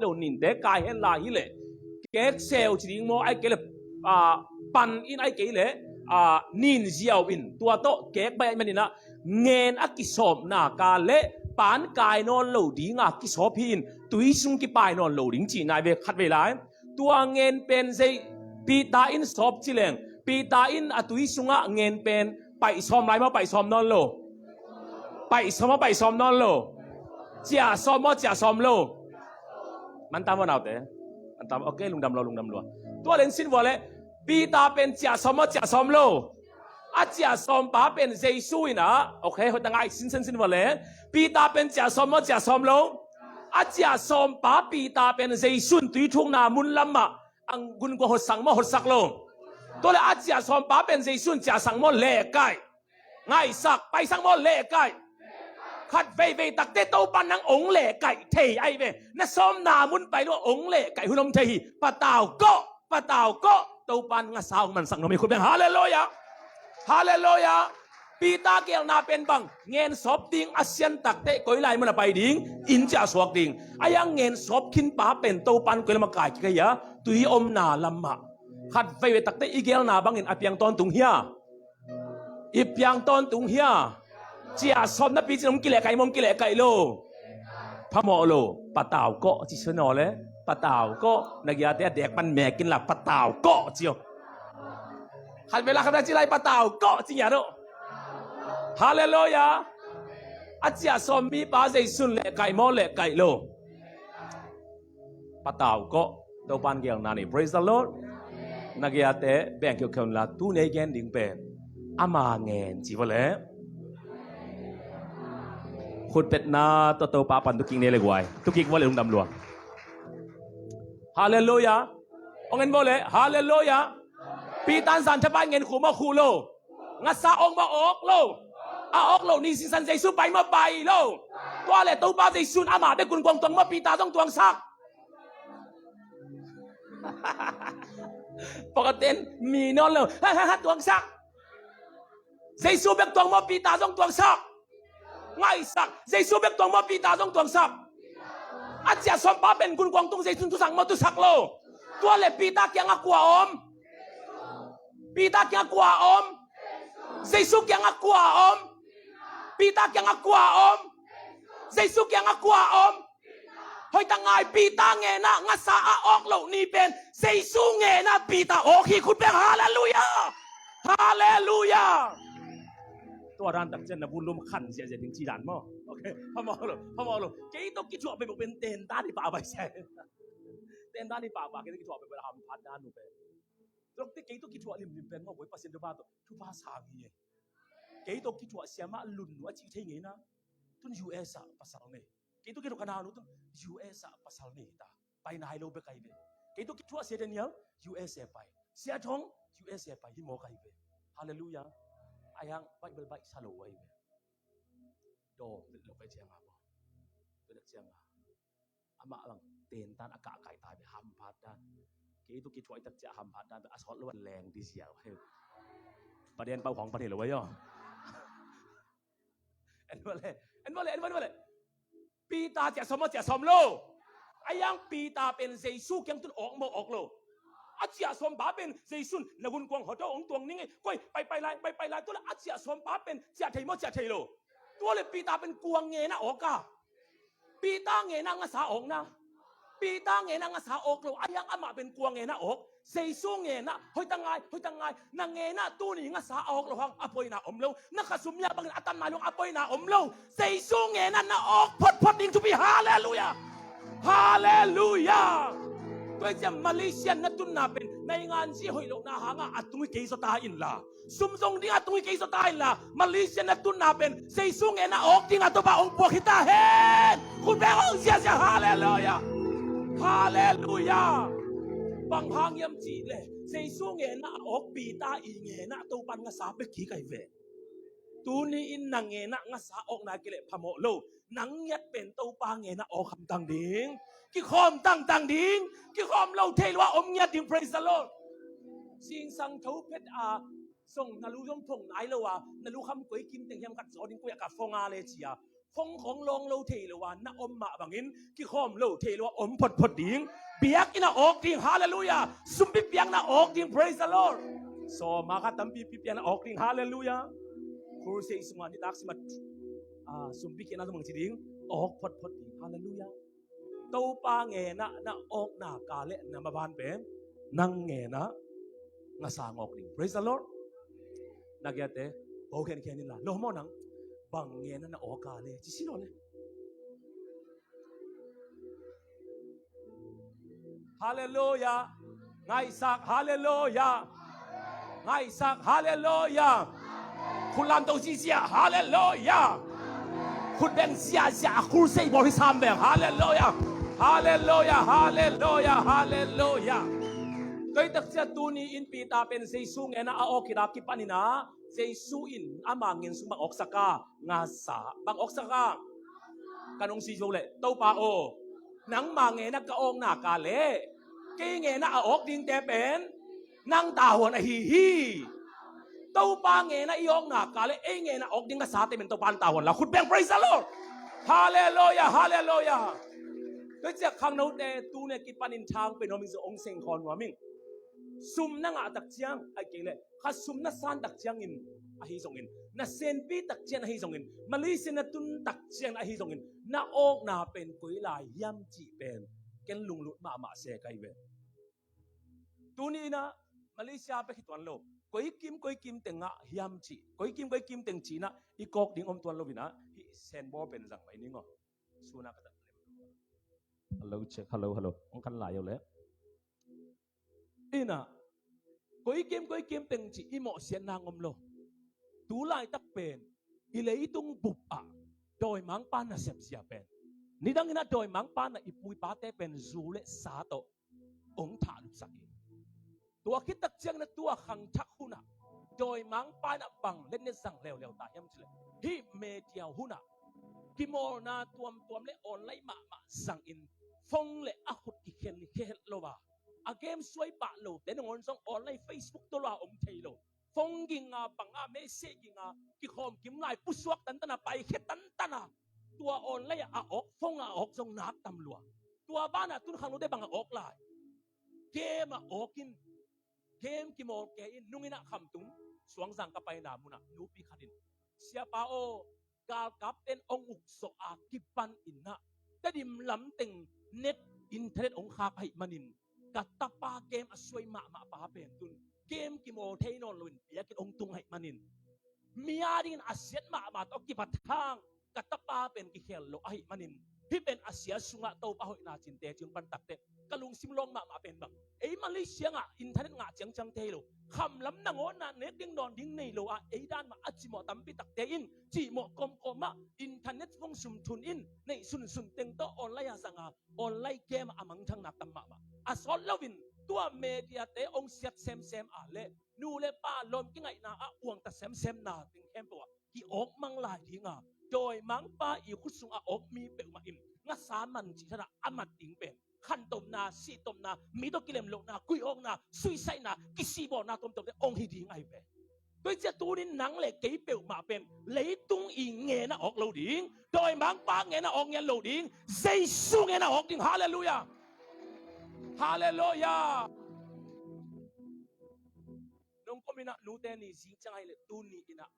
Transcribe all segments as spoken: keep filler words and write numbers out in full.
lo ninte kai hen la hileh, kek seu ci ding maw, ai kei leh, ah, pan in ai kei leh, ah, nin ziau in, tua tawh kek bai ai maninah ngen a kisawpna ka leh pan kai nawn lo dinga kisawp hi in, tui sung kipai nawn lo ding cihna ai ve khat vei lai. Tua ngen pen zei Peter in sawp ci leng, Peter in a tui sungah ngen pen paih sawm lai maw, paih sawm nawn lo? Paih sawm maw, paih sawm nawn lo? Ciah sawm maw, ciah sawm lo? Mantam maw naute? Mantam, ok, lungdam lua, lungdam lua. Tua leng sin vua leh, Peter pen ciah sawm maw, ciah sawm lo? A ciah sawmpa pen Jesu in ah, ok, hoih ta ngai, sinsen sin vua leh, Peter pen ciah sawm maw, ciah sawm lo? A ciah sawmpa Peter pen Jesu in tui thukna mun lamah ang gunkuang hotsak maw, hotsak lo? Tua leh a ciah sawmpa pen Jesu in ciahsak maw, lehkaih? Ngaihsak, paisak maw, lehkaih? Khat veivei takte Topa nang ong lehkaih thei ai ve. Na sawmna mun pai lua ong lehkaih hun om thei hi. Patau kawh, patau kawh. Topa in ngasa ong mansak nuam hi, khut beng. Halleluiah. Halleluiah. Peter gelna pen bang, ngen sawp ding a sian takte koi lai mun a pai ding, inn ciah suak ding. Ai-a ngen sawp khinpa pen Topa in koi lam a kai kik a hia, tui omna lamah. Khat veivei takte i gelna bangin a piang tawntung hia? I piang tawntung hia? Ciah sawm napi cin hong kilehkaih maw, hong kilehkaih lo? Phamawh lo, patau kawh ci sua naw le, patau kawh. Na giate a dek pan mekin la, patau kawh ci aw. Khat vei la khat vei ci lai, patau kawh ci ngiat aw. Halleluiah. A ciah sawm mipa Jesu in lehkaih maw, lehkaih lo? Patau kawh. Topa in gelna nei. Praise the Lord. Na giate beng khiukheu inla, tuni a i gen ding pen ama ngen ci vua le. Khutbetna tawh Topa pan tukik nei le guai. Tukik vua le, lungdam lua. Halleluiah. Ong en vua le. Halleluiah. Peter in zan thapai ngen khu maw, khu lo? Ngasa awk maw, awk lo? A awk lo ni sisan Jesu pai maw, pai lo? Tua le Topa Jesu in amah bek gunkuang tuang maw, Peter zong tuangsak? Pakhat ten mi nawn lo. Ha, ha, ha, tuangsak. Jesu bek tuang maw, Peter zong tuangsak? Ngaihsak. Jesu bek tuang maw, Peter zong tuangsak? A ciah sawmpa pen gunkuang tung Jesu in tusak maw, tusak lo? Tua le Peter kiangah kua om? Peter kiangah kua om? Jesu kiangah kua om? Peter kiangah kua om? Jesu kiangah kua om? Hoih tak ngai, Peter ngenah ngasa a awk loh ni pen Jesu ngenah Peter awk hi, khut beng. Halleluiah. Halleluiah. Tua dan tak ciang na vun lum khan ziahziah ding ci dan maw? Ok. Phamawh lo, phamawh lo. Kei tawh kithuah pen, pen tentan hi pah bai sia. Tentan hi pah bai, kei tawh kithuah pen, pen hamphat dan uh pen. Tua leh kei tawh kithuah limlim pen maw, voi Pasian thupha tawh, thupha sang hi. Kei tawh kithuah siamah Lun nu a cih thei ngei na. Tun U S ah pasal nei. Kei tawh kithuah ka nau nu tun U S ah pasal nei ta. Pai nai lo bek ahi ve. Kei tawh kithuah Sia Daniel U S A pai. Sia Thong U S A pai. Hi mawk ahi ve. Halleluiah. Ahi hang Bible baih sa lo ahi ve. Dawm vet lo kai ciang a maw. Vet ciang a. Amah bang tentan a kahkai ta ve, hamphat dan. Kei tawh kithuah i tak ciah hamphat dan a sawt lo a leng di ziau. Hei. Paden pau khawng pan hi lo ahi aw. En vua le, en vua le, en vua le. Peter ciah sawm maw, ciah sawm lo? Ahi hang Peter pen Jesu kiang tun awk maw, awk lo? A ciah sawmpa pen Jesu in na gunkuang hawt aw, hong tuang ning ei. Koi, pai, pai lai, pai, pai lai. Tua le a ciah sawmpa pen ciah thei maw, ciah thei lo? Tua le Peter pen kua ngenah awk a? Peter ngenah ngasa awkna. Peter ngenah ngasa awk lo. Ahi hang amah pen kua ngenah awk? Jesu ngenah. Hoih tak ngai, hoih tak ngai. Na ngenah tuni ngasa a awk loh hang a poina om lo. Na khasum mia bangin a tam nai lo hang a poina om lo. Jesu ngenah na awk photphot ding thupi. Halleluiah. Halleluiah. Tua hi ciang Malaysia na tunna pen na i nganzi hoih lohna hangah a tung hi kei zaw ta inla, sum zong ding a tung hi kei zaw ta inla, Malaysia na tunna pen Jesu ngenah awk ding a Topa hong puak hi ta hen. Khut beng hong ziahziah. Halleluiah. Halleluiah. Bang hang hiam cih leh Jesu ngenah a awk Peter i ngenah Topa in ngasa bek kik ahi ve. Tuni in na ngenah ngasa awkna kei leh phamawh lo. Nang ngiat pen Topa ngenah awk hamtang ding. Kikhawm tangtang ding. Kikhawm lo thei lo a om ngiat ding. Praise the Lord. Singsang tho phet a, zong na lu zong phong nai lo a, na lu kham koi kim teng hiam khat zaw ding, koi a ka phong a le ci a, Phone khawng lawng lo thei lo a na om mah bangin kikhawm lo thei lo a om photphot ding. Biakinn ah awk ding. Halleluiah. Sumpi piakna awk ding. Praise the Lord. Sawma kha tampipi piakna awk ding. Halleluiah. Crusade sungah nitak simat, ah, sumpi khiatna sung bang ci ding. Awk photphot ding. Halleluiah. Topa ngenah na awkna ka le na maban pen nang ngenah ngasa ngawk ding. Praise the Lord. Na giate, bo khenkhen inla, lo maw nang, bang ngenah na awk a le ci si lo le. Halleluiah. Ngaihsak, halleluiah. Ngaihsak, halleluiah. Khut lamto ziahziah, halleluiah. Khut beng ziahziah, a khut sei bawl hi sam beng, halleluiah. Halleluiah, halleluiah, halleluiah. Tua hi takciang tuni in Peter pen Jesu ngenah a awk khit a kipanin ah, Jesu in ama ngen sung bang awksak a, ngasa. Bang awksak a? Kan hong si zo leh, Topa aw, nangma ngenah ka awkna ka le kei ngenah a awk dingte pen nang tahuan ahi hi. Topa ngenah i awkna ka le ei ngenah awk ding ka sate pen Topa nang tahuan la khut beng. Praise the Lord. Halleluiah, halleluiah. Tua ciah khangnote tuni a kipanin thang pen nuam ing, zong hong seng khawl nuam ing. Sum na ngah takciang, ai kei leh kha sum na san takciangin ahi zongin, na senpi takciang ahi zongin, Malaysia na tun takciang ahi zongin, na awkna pen koi lai hiam cih pen ken lunglut mahmah se kai ve. Tuni inah Malaysia bek hi tuan lo, koi kim koi kim teng ngah hiam cih, koi kim koi kim teng cih inah i kawk ding om tuan lo inah hih senbawl pen zang mai ning aw. Suna ka tat lem. Hello, check. Hello, hello. Hong kan lai uh le. Inah koi kim koi kim teng cih i mawhsiatna ngom lo. Tu laitak pen i leitung bup ah dawimangpa nasepzia pen, nidang inah dawimangpa na i pu i pate pen zu le sa tawh hong thahlupsak hi. Tua khit takciang inah tua khangthak hunah dawimangpa inah bang le ne zang leuleu ta hiam cih leh, hih media hunah kimawlna tuamtuam le online mahmah zangin, phone le a khut kikhen khe het lo a, a game suai pah lote nangawn zong online Facebook tawh lo a om thei lo. Phone ging a, bang a, message ging a, kikhawm kim lai, pusuak tantan a, paikhia tantan a, tua online a a awk, phone a a awk zong nak tam lua. Tua banah tun khangnote bang a awk lai? Game a awk in, game kimawl kei in, nung inah Khamtung, Suangzang ka paina munah nupi khat in, Siapa aw, galkapten hong ukzawh a kipan inah Tedim lamteng net, internet hong khak ahih manin ka tapa game a suai mahmah pa pen tun game kimawl thei nawn loin biakinn hong tung ahih manin, mi a dingin a siat mahmah tawh kipat hang ka tapa pen kikhel lo ahih manin, hih pen a sia sungah Topa hoihna cinte ci hong pan takteh ka lungsim lawng mahmah pen bang, ei Malaysia ngah internet ngah ciangciang thei lo, khamlam nangawnah nek ding dawn ding nei lo a, ei dan mah a cimawh tampi takte in cimawh kawmkawm ah internet phone sum thun in neih sunsun teng tawh online a zang a, online game a mangthang nak tam mahmah. A sawt loin tua mediate hong siat semsem a le nu le pa lawm kingaihna ah uangta semsem na teng khempeuh ah ki-awk mang lai ding a, dawimangpa i khut sung a awk mi peuhmah in ngasa man cih thadah a mat ding pen khantomna, sihtomna, mi tawh kilemlohna, kuih awkna, suicide-na, kisihbawlna tuamtuamte hong hi ding ahi ve. Tua hi ciah tunin nang le kei peuhmah pen leitung i ngen a awk lo ding, dawimangpa ngen a awk ngiat lo ding, Jesu ngen a awk ding. Halleluiah. Halleluiah. Nong komin ah nute ni zing ciang ahih leh tuni in ah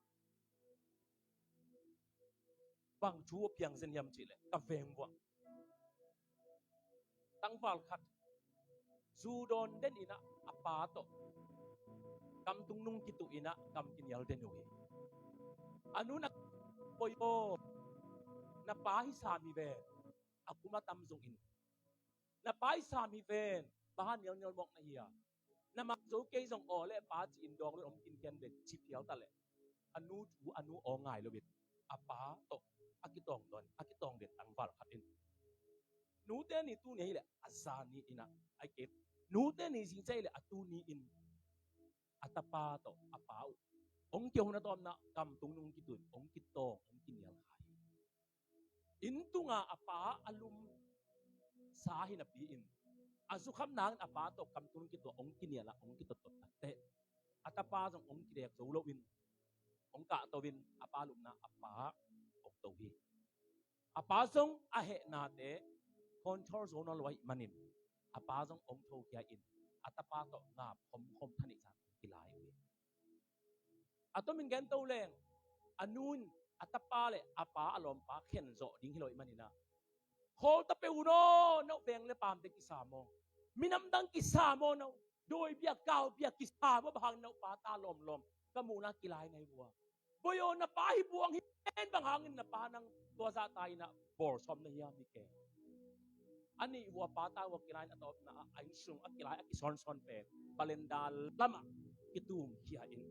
bang thu a piang zen hiam cih leh ka veng vuah tangval khat zu dawn den in ah a pa tawh kamtung nung kituh in ah kam kinial den uh hi. A nu in ah, "Koi aw, na pa hi sam hi ve, a kum a tam zongin. Na pa hi sam hi ven, bang hang nialnial mawk na hi a? Na mang zo kei zong aw le pa ci-in dawng lo in hong kinken ve," ci phial ta leh a nu thu a nu aw ngai loin a pa tawh a kitawng dawn, a kitawng den tangval khat in, nute ni tuni ahih leh a zani in ah, ai kei, nute ni zing ciang ahih leh a tuni in a tapa tawh a pa uh hong kihona tawmna kamtung nung kituh in hong kitawng, hong kinial kha hi. Inn tunga a pa a lum sa hi napi-in a zukham nangin a pa tawh kamtung kituh hong kinial a hong kitottot takteh a tapa zong hong kidek zo loin hong kahto in a pa lupna a pa hong to hi. A pa zong a hehnate control zo nawn lo ahih manin a pa zong ong thokhia in a tapa tawh ngap khomkhom thaneih zan kilai uh hi. A tomin gen to leng a nu in a tapa le a pa a lawmpa khen zawh ding hi lo ahih manin ah, khawl ta peuh un aw, no veng le pamte kisam aw, minam dang kisam aw, no dawi bia kau bia kisam aw, bang hang no pa ta lawmlawm ka muhna kilai nai vua. Boi aw, na pa hi buang hi pen, bang hangin na pa nang tua zahta in ah bawlsawm na hiam hi ke. A nih vua pa ta vua kilai in a tawpna ah a inn sung a kilai a kisawnsawn pen balenda lamah kitumkhia in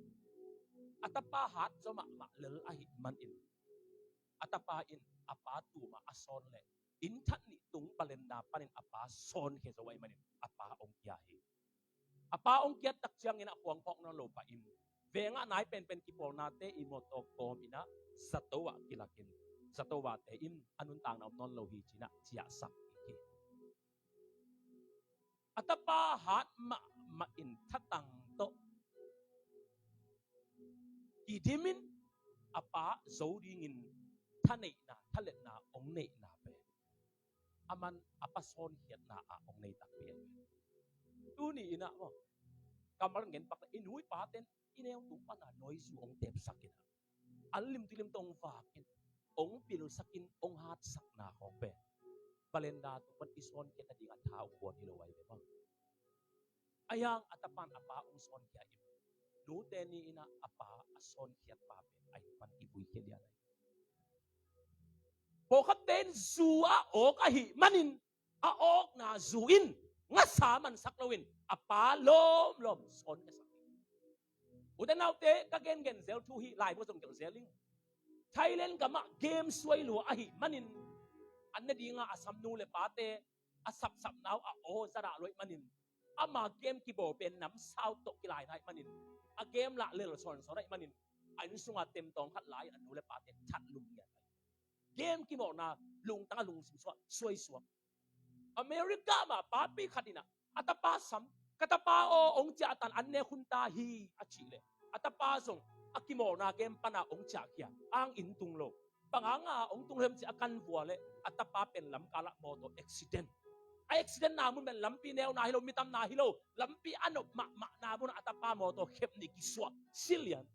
a tapa hat zaw mahmah lel ahih manin a tapa in a pa tumah a sawn leh inn that nih tung balenda panin a pa sawnkhia zo ahih manin a pa ong kia hi. A pa ong kiat tak ciangin a khuang phawk nawn lo pah in vengah nai penpen kipawlnate i mawtaw kawm in ah zato ah kilakin zato ah te in a nuntakna om nawn lo hi ci-in ah ciahsak hi. A tapa hat mahmah in thatang tawh kidimin a pa zo dingin thaneihna thaletna ong neihna pen a man a pa sawnkhiatna ah ong nei takpi ahi. Tuni in ah maw, kammal gen pak le i nu i paten i neu tung pana nawi zu ong tepsak in ah an limtuilim tawh ong vak in ong pilsak in ong hatsakna khawng pen balenda tung pan i sawnkhiat nading a tha ong guan hi lo ahi ve maw. A hiang a tapan a pa ong sawnkhia in nute ni in ah a pa a sawnkhiat pa pen a inn pan i vuikhia lian ahi. Pawlkhatte in zu a awk ahih manin a awkna zu in ngasa mansak loin a pa lawmlawm sawnkhiasak hi. Ute naute, ka gengen zel thu hi, laibu zong gelh zel ing. Thailand gamah game suai lua ahih manin an nadinga a samnu le pate a sapsapna uh a aw zadah luaih manin ama game kibawl pen nam sau tawh kilaina ahih manin a game lah lel sawnsawn ahih manin a inn sunga temtawng khat lai a nu le pate that lum ngiat ahi. Game kimawlna lungtang a lungsim suak suaisuak. America mah papi khat in ah a tapa sam, ka tapa aw ong ciah tan an nek hun ta hi a cih leh a tapa zong a kimawlna game pana ong ciahkhia ang inn tung lo. Bang hanga ong tung lo hiam cih a kan vua leh a tapa pen lamkalah mawtaw accident. A accident na mun pen lampi neuna hi lo, mitamna hi lo, lampi a nop mahmahna munah a tapa mawtaw khep nih kisuah silian.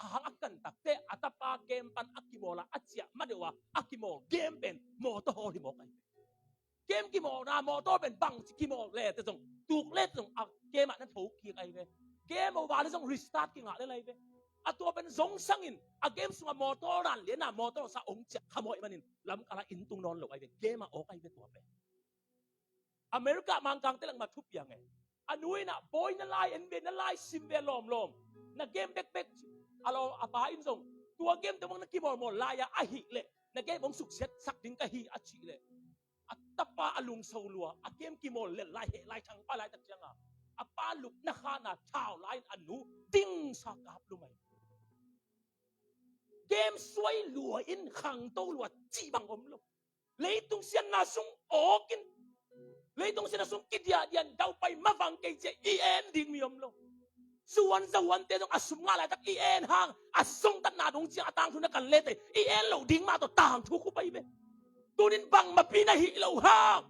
A hang a kan takte a tapa game pan a kimawl a a ciah madeuh a a kimawl game pen mawtaw hawl hi mawk ahi. Game kimawlna mawtaw pen bangci kimawl lete zong tuk lete zong a game ah na tho kik ahi ve. Game over le zong restart kingah le lai ve. A tua pen zong sangin a game sungah mawtaw dan liana mawtaw sa ong ciah khamawh ahih manin lamkalah inn tung nawn lo ahi ve. Game ah awk ahi ve tua pen. America mangkangte langmah thupiang e. A nu in ah bawi na lai en ve, na lai sim ve lawmlawm, na game bekbek. A law a pa in zong tua game te bang na kimawlmawl lai-a ahih leh na game hong suksiatsak ding ka hi a cih leh a tapa a lungso lua, a game kimawl lel lai, heh lai, thangpai lai tak cianga a pa lupna khana thau lai-in a nu dingsa kap lum ahi. Game suai lua in khangto lua cih bang om lo. Leitung siatna sung awkin, leitung siatna sung kidiahdiah daupai mavang kei ciah i en ding mi om lo. Zuan zahuante zong a sum ngah laitak i en hang a songtatna dong ciang a tangthu na kan lete i en loh ding mah tawh tangthu khup ahi ve. Tunin bangmapi na hih loh hang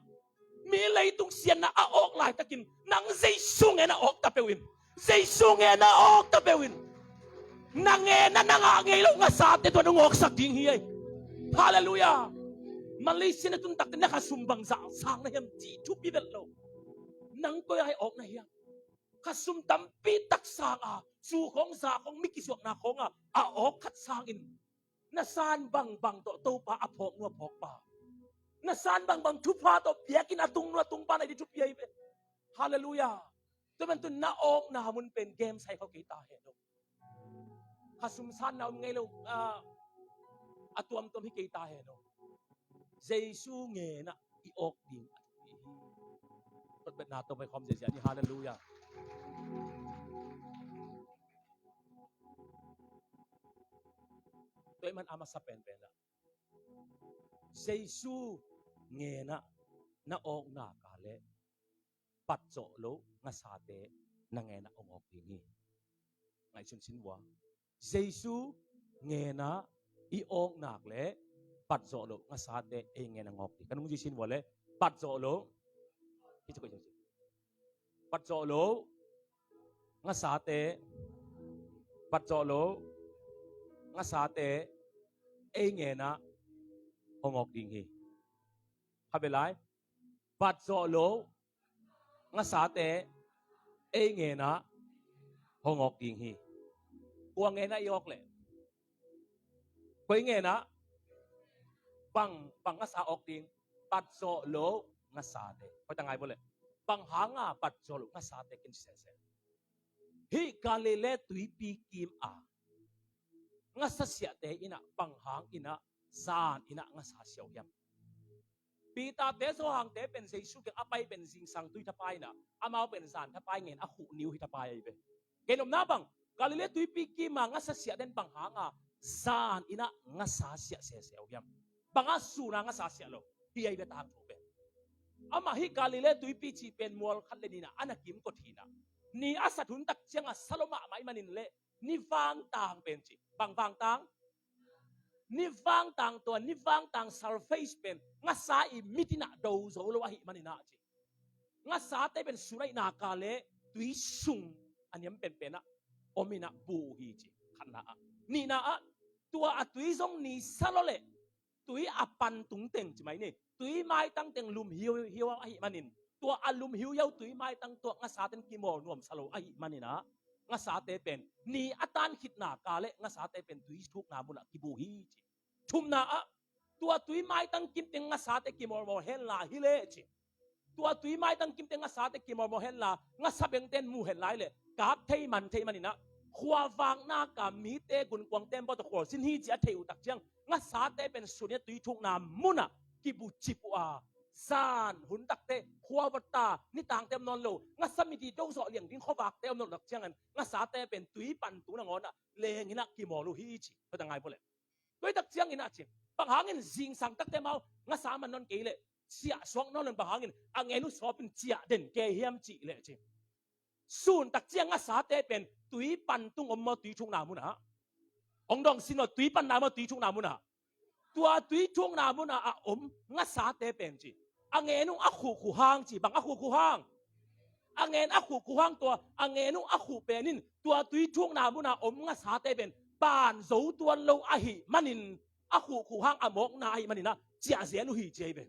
mi leitung siatna a awk laitakin nang Jesu ngen a awk ta peuh in. Jesu ngen a awk ta peuh in. Na ngen a na ngah ngei lo ngasate tua nong awksak ding hi ei. Halleluiah. Malaysia na tun takte na khasum bangzah sang na hiam cih thupi belh lo. Nang koi ai awk na hiam? Khasum tampi tak sang a zu khawng za khawng mi kisuakna khawng a a awk khat sangin na san bangbang tawh Topa a phawk nu a phawkpa, na san bangbang thupha tawh biakinn a tung nu a tungpa na hi ding thupi ahi ve. Halleluiah. Tua man tun na awkna mun pen game sai khawh kei ta hen aw. Khasum sanna om ngei lo, ah, a tuamtuam hi kei ta hen aw. Jesu ngenah i awk ding a thupi hi. Kotbetna tawh pai khawm ziazia ni. Halleluiah. Tua ahih man a masa penpen ah Jesu ngenah na awk nak leh patcawh lo ngasate na ngenah hong awk ding hi. Ngaihsun sin vua. Jesu ngenah i awk nak leh Patzawh loh ngasate ei ngen a ngawk ding. Ka nungzui sin vua le, patzawh loh. Hi cu, hi cu, hi cu. Patzawh loh ngasate, patzawh loh ngasate ei ngen a hong awk ding hi. Kha bia lai. Patzawh loh ngasate ei ngen a hong awk ding hi. Kua ngen a i awk leh? Koi ngen a? Bang, bang ngasa awk ding? Patzawh loh ngasate. Koi ta ngai bo le. Bang hanga patzawh loh ngasate kin sese? Hih Galilee tuipi kim a ngasa siahte in ah bang hang in ah zan in ah ngasa sia uh hiam? Peter te Johan te pen Jesu kiang a pai pen zingsang tui thapai in ah, amau pen zan thapai ngen a khuh ni uh hi thapai ahi ve. Kei nopna bang, Galilee tuipi kim a ngasa siah den bang hanga zan in ah ngasa siah sese uh hiam? Bang a sun a ngasa siah lo hi ahi ve, tangthu ve. Amah hih Galilee tuipi cih pen mual khat le ni in ah a na kimkot hi in ah, ni a sat hun tak ciang a sa lo mahmah ahih manin le ni vangtang pen ci. Bang vangtang? Ni vangtang, tua ni vangtang surface pen ngasa i mit in ah do zo lo ahih manin ah ci. Ngasate pen sun ahih nak leh tui sung a niam penpen ah om in ah bu uh hi ci. Khatna ah. Nihna ah, tua a tui zong ni sa lo leh tui a pan tung teng ci mai ni, tui maitang teng lum hiuhiu ahih manin, tua a lum hiuhiu tui maitang tawh ngasaten kimawl nuamsa lo ahih manin ah, ngasate pen ni a tan khit nak leh ngasate pen tui thukna mun ah kibu hi ci. Thumna ah, tua tui maitang kim teng ngasate kimawlmawl hen la hi leh ci. Tua tui maitang kim teng ngasate kimawlmawl hen la, ngasa bengten mu hen lai leh kap thei man thei manin ah, khuavak nak a mite gunkuang tembaw tawh khualzin hi ci a theih uh tak ciang, ngasate pen sun in ah tui thukna mun ah kibucip uh a, zan hun takte khua va ta, nitangte om nawn lo, ngasa midi do zawh liang ding khuavakte om nawn lo tak ciangin, ngasate pen tui pan tung nangawn ah leng in ah kimawl uh hi ci. Koi ta ngai bo le. Tua hi tak ciangin ah ci, bang hangin zingsang takte mau ngasa man nawn kei leh ciah suak nawn lo in, bang hangin a ngen uh sawp in ciah den kei hiam cih leh ci, sun tak ciang ngasate pen tui pan tung om maw, tui thukna mun ah? Hong dong sin maw, tui panna maw, tui thukna mun ah? Tua tui thukna mun ah a om ngasate pen ci, a ngen uh a khuh khuh hang ci. Bang a khuh khuh hang? A ngen a khuh khuh hang. Tua a ngen uh a khuh pen in tua tui thukna mun ah om ngasate pen pan zo tuan lo ahih manin, a khuh khuh hang a mawkna ahih manin ah ciah zel uh hi ci ahi ve.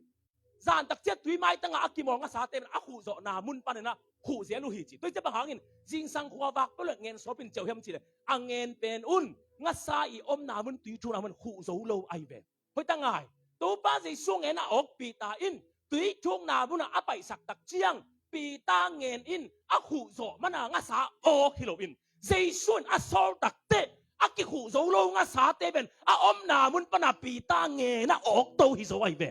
Zan tak ciang tui maitang a a kimawl ngasate pen a khuh zawhna mun panin ah khuh zel uh hi ci. Tua hi ciang bang hangin zingsang khuavak peuh le ngen sawp in ciah uh hiam cih leh, a ngen pen un ngasa i omna mun, tui thukna mun khuh zo lo ahi ve. Hoih ta ngai. Topa Jesu ngen a awk Peter in tui thukna mun ah a paihsak tak ciang, Peter ngen in a khuh zawh man a ngasa awk hi lo in, Jesu in a sawl tak teh a kikhuh zo lo ngasate pen a omna mun pan a Peter ngen a awk to hi zo ahi ve.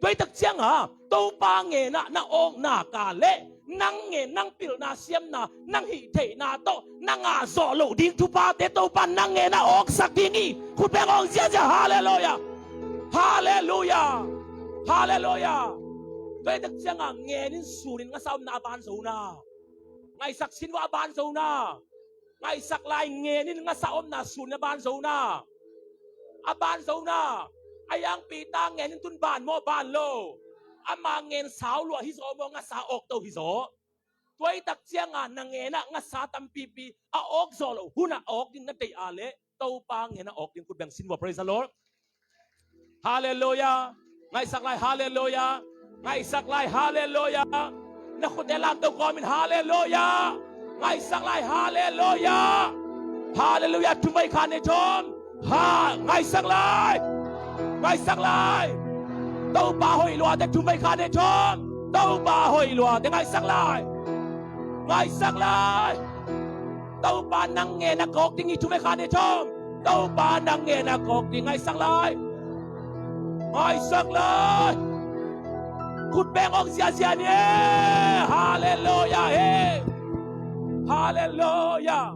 Tua hi tak ciang a, Topa ngen a na awk nak leh nang ngen, nang pilna siamna, nang hih theihna tawh na ngah zawh loh ding thuphate Topa nang ngen a awksak ding hi. Khut beng hong ziazia. Halleluiah. Halleluiah. Halleluiah. Tua hi tak ciang a, ngen in sun in ngasa omna a ban zo na. Ngaihsak sin vua, a ban zo na. Ngaihsak lai, ngen in ngasa omna sun in a ban zo na. A ban zo na. A yang Peter ngen in tun ban maw, ban lo? Ama ngen sau lua hi zaw maw, ngasa awk to hi zaw? Tua hi tak ciang a na ngen a ngasa tampipi a awk zawh loh hun a awk ding na deih a leh, Topa ngen a awk ding khut beng sin vua. Praise the Lord. Halleluiah. Ngaihsak lai, halleluiah. Ngaihsak lai, halleluiah. Na khut e lamto kawm in, halleluiah. Ngaihsak lai, halleluiah. Halleluiah. Thum vei khan nei thawm. Ha, ngaihsak lai. Ngaihsak lai. Topa hoih luate thum vei khan nei thawm. Topa hoih luate ngaihsak lai. Ngaihsak lai. Topa nang ngen a kawk ding hi, thum vei khan nei thawm. Topa nang ngen a kawk ding, ngaihsak lai. Ngaihsak lai. Khut beng hong ziazia ni e. Halleluiah e. Halleluiah.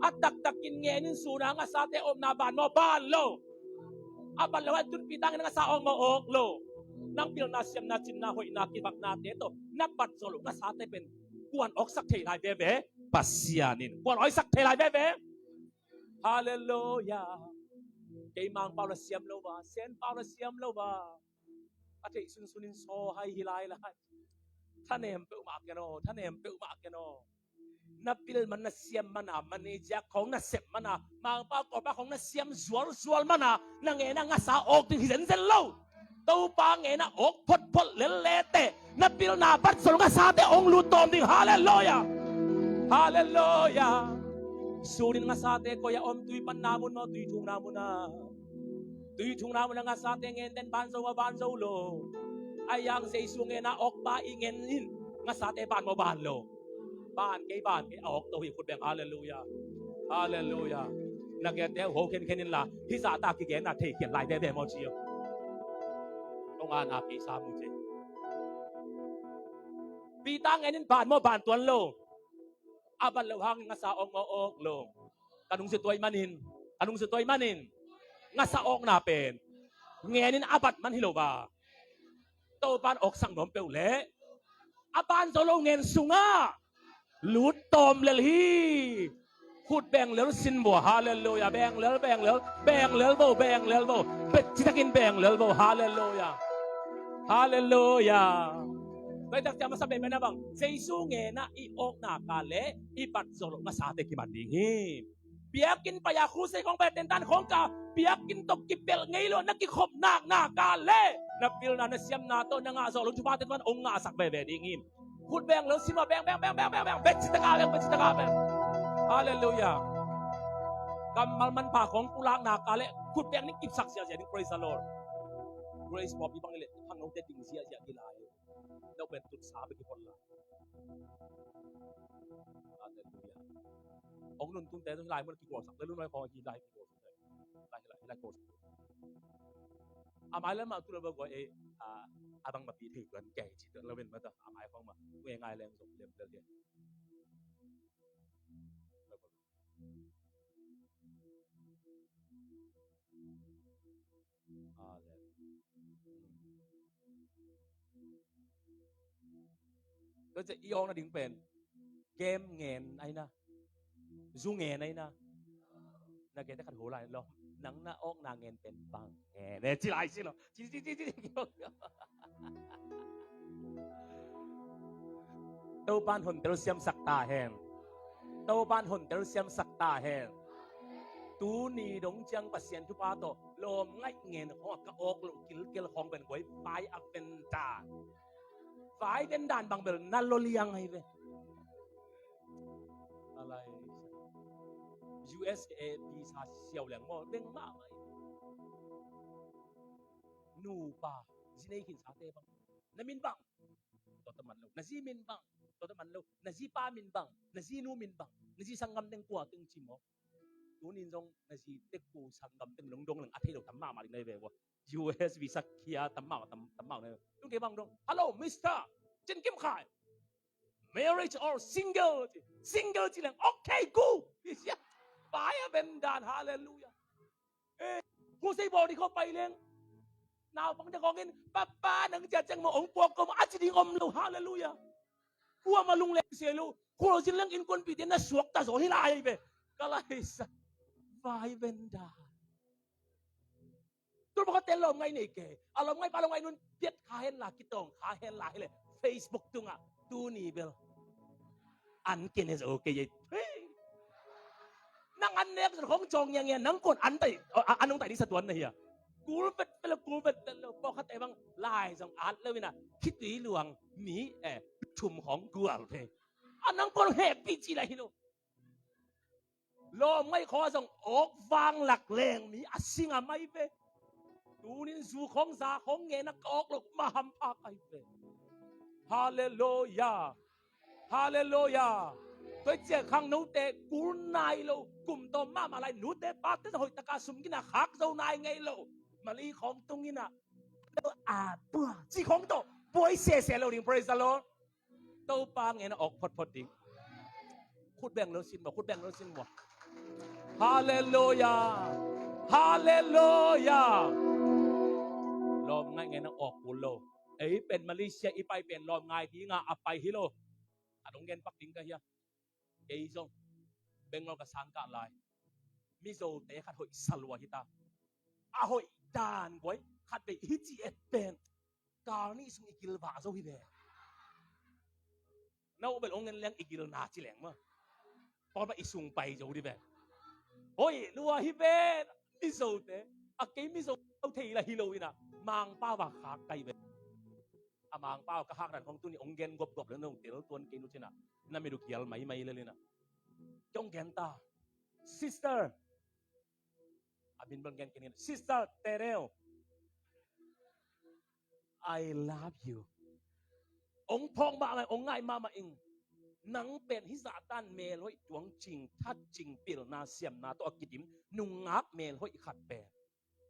A taktak in ngen in sun a ngasate omna ban maw, ban lo? A ban lo a tun Peter ngen a ngasa awk maw, awk lo? Nang pilna siamna, cinna hoihna, kivaknate tawh na bat zawh loh ngasate pen kuan awksak thei lai veve? Pasian in. Kuan awksak thei lai veve? Halleluiah. Kei Mangpau na siam lo ba, Senpau na siam lo ba, a theih sunsun in saw hai hi lai lai. Thanem peuhmah ken aw, thanem peuhmah ken aw. Na pil man, na siam man a, manager khong na sep man a, Mangpau kawpa khong na siam zualzual man a, na ngen a ngasa awk ding hi zenzen lo. Topa ngen a awk photphot lel le teh, na pilna bat zol ngasate hong lut tawm ding. Halleluiah. Halleluiah. Sunin ngasate koi a om, tui panna mun maw, tui thukna mun a? Tui thukna mun a ngasate ngen den ban zo maw, ban zo lo? Ahi hang Jesu ngen a awk pa i ngen in, ngasate ban maw, ban lo? Ban kei, ban kei, a awk to hi, khut beng. Halleluiah. Halleluiah. Na gente uh ho khenkhen inla, hih zahta kigenna thei khial lai veve maw ci uh. Kong a na kei sa mu ci. Peter ngen in ban maw, ban tuan lo? A bat loh hangin ngasa awk maw, awk lo? Ka nungzut tuai manin, ka nungzut tuai manin, ngasa awkna pen ngen in a bat man hi lo ba. Topan awksak nuam peuh leh a ban zo lo ngen sungah lut tawm lel hi. Khut beng lel sin vua. Halleluiah. Beng lel, beng lel, beng lel vo, beng lel vo. Bet citakin beng lel vo. Halleluiah. Halleluiah. Tua i tak ciang masa pen pen a bang, Jesu ngen a i awkna ka leh i bat zo loh ngasate kiman ding hi. Biakinn pai a, khusei khong pai a, tentan khong ka, biakinn tawh kipelh ngei lo, na kikhop nakna ka leh na pilna, na siamna tawh na ngah zawh loh thuphate tawh hong ngahsak veve ding hi. Khut beng lo sin maw, beng, beng, beng. Bet citaka beng, bet citaka beng. Halleluiah. Kammal manpha khong pulakna ka leh khut beng ning kipsak ziazia ding. Praise the Lord. Grace pawlpi bang i leh khangnote ding ziazia i lai. Deuh pen tutsa bek i pon lai. Halleluiah. Hong nuntunte zong hi lai mun a kikualsak, leh lunoi khong hi lai kikualsak. Lai, lai, lai kikualsak. A mai lam mah tu lo ba guai e, a, a bang mapi thei tuan kei ci tuan lo ben mata. A mai khong mah tu e ngai leng zong lem lel dia. Amen. Tua ciah i awkna ding pen game ngen ahi na, zu ngen ahi na. Na gente khat hu lai lo, nang na awkna ngen pen bang ngen e ci lai si lo. Ci, ci, ci, ci. Topan hontel siamsak ta hen. Topan hontel siamsak ta hen. Tuni dong ciang Pasian thupha tawh lawm ngaih ngen khong a ka awk loh kilkel khong pen guai, vai a venta. Vai ven dan bang bel na lo liang ahi ve. Alai U S A visa siau leng maw, beng mahmah. Nupa zi nei khinsate bang, na min bang, tua ta man lo. Na zi min bang, tua ta man lo. Na zi pa min bang, na zi nu min bang, na zi sanggam teng kua teng ci maw. Tunin zong na zi tek ku sanggam teng dong dong leng a thei lo tam mahmah ding na hi ve ua. U S visa khia tam mahmah, tam, tam mahmah na hi ve. Tun kei bang dong, "Hello, mister Cin Kim Khai. Marriage or single?" Single ci leng, "Okay, go." Vai a ven dan, halleluiah. Eh, khusei bawl ding khawng pai leng, naupangte khawng in, "Papa, nang ciah ciang maw hong puak ko maw," a ci ding om lo, halleluiah. Kuamah lungleng se lo, khualzin leng innkuanpihte na suakta zaw hi lai ve. Ka laisa, vai ven dan. Tul pakhatte lawmngaih nei kei. A lawmngaih pa lawmngaih nun piat kha henla, kitawng kha henla hileh Facebook tungah tuni bel an kene zo kei ei. Nang an nek zon khong cawng ngiangngian, nang kuan an tai, a, an hong tai ding sa tuan na hi a. Kul vetvet lo, kul vetvet lo. Pawlkhatte bang lai zong at lo ina, khitui luang mi, eh, thum khong gual thei. A nang kuan hehpih ci lai hi lo. Lawmngaih khawng a zong awk vanglak leng mi a sing a mai ve. Tunin zu khawng za khawng ngen a ka awk loh mah hampha ka hi ve. Halleluiah. Halleluiah. Tua i ciah khangnote kul nai lo, kum tawm mahmah lai, nute pate zong hoihtaka sum gina khak zo nai ngei lo. Mali khawng tung ina, a bua ci khawng tawh buai sese lo ding. Praise the Lord. Topa ngen a awk photphot ding. Khut beng lo sin maw, khut beng lo sin maw. Halleluiah. Halleluiah. Lawmngaih ngen a awk kul lo. Ei pen Malaysia i pai pen lawmngaih dinga a pai hi lo. A dong gen pak ding ka hia. Kei zong Bangalore ka sang kah lai, Mizote khat hoih sa lua hi ta. A hoih dan guai khat vei i hi ci et pen kal nih sung i gil vah zo hi ve. Na uh bel ong ngen leng i gil na ci leng ma. Pawlpa i sung pai zo di ve. Hoih lua hi ve. Mizote a kei Mizo thei la hi lo ina Mangpau va khak kai ve. A Mangpau ka khak dan khong tuni ong gen gopgop le nong tel tuan kei nu cina. Na mi du kial maimai le lina. Kei ong gen ta. Sister. A min bang gen kei nin. Sister Tereo. I love you. Ong phawk mahmah ong ngai mahmah ing. Nang pen hi zahtan melhoih tuang cing that cing pilna siamna tawh a kidim nungak melhoih khat pen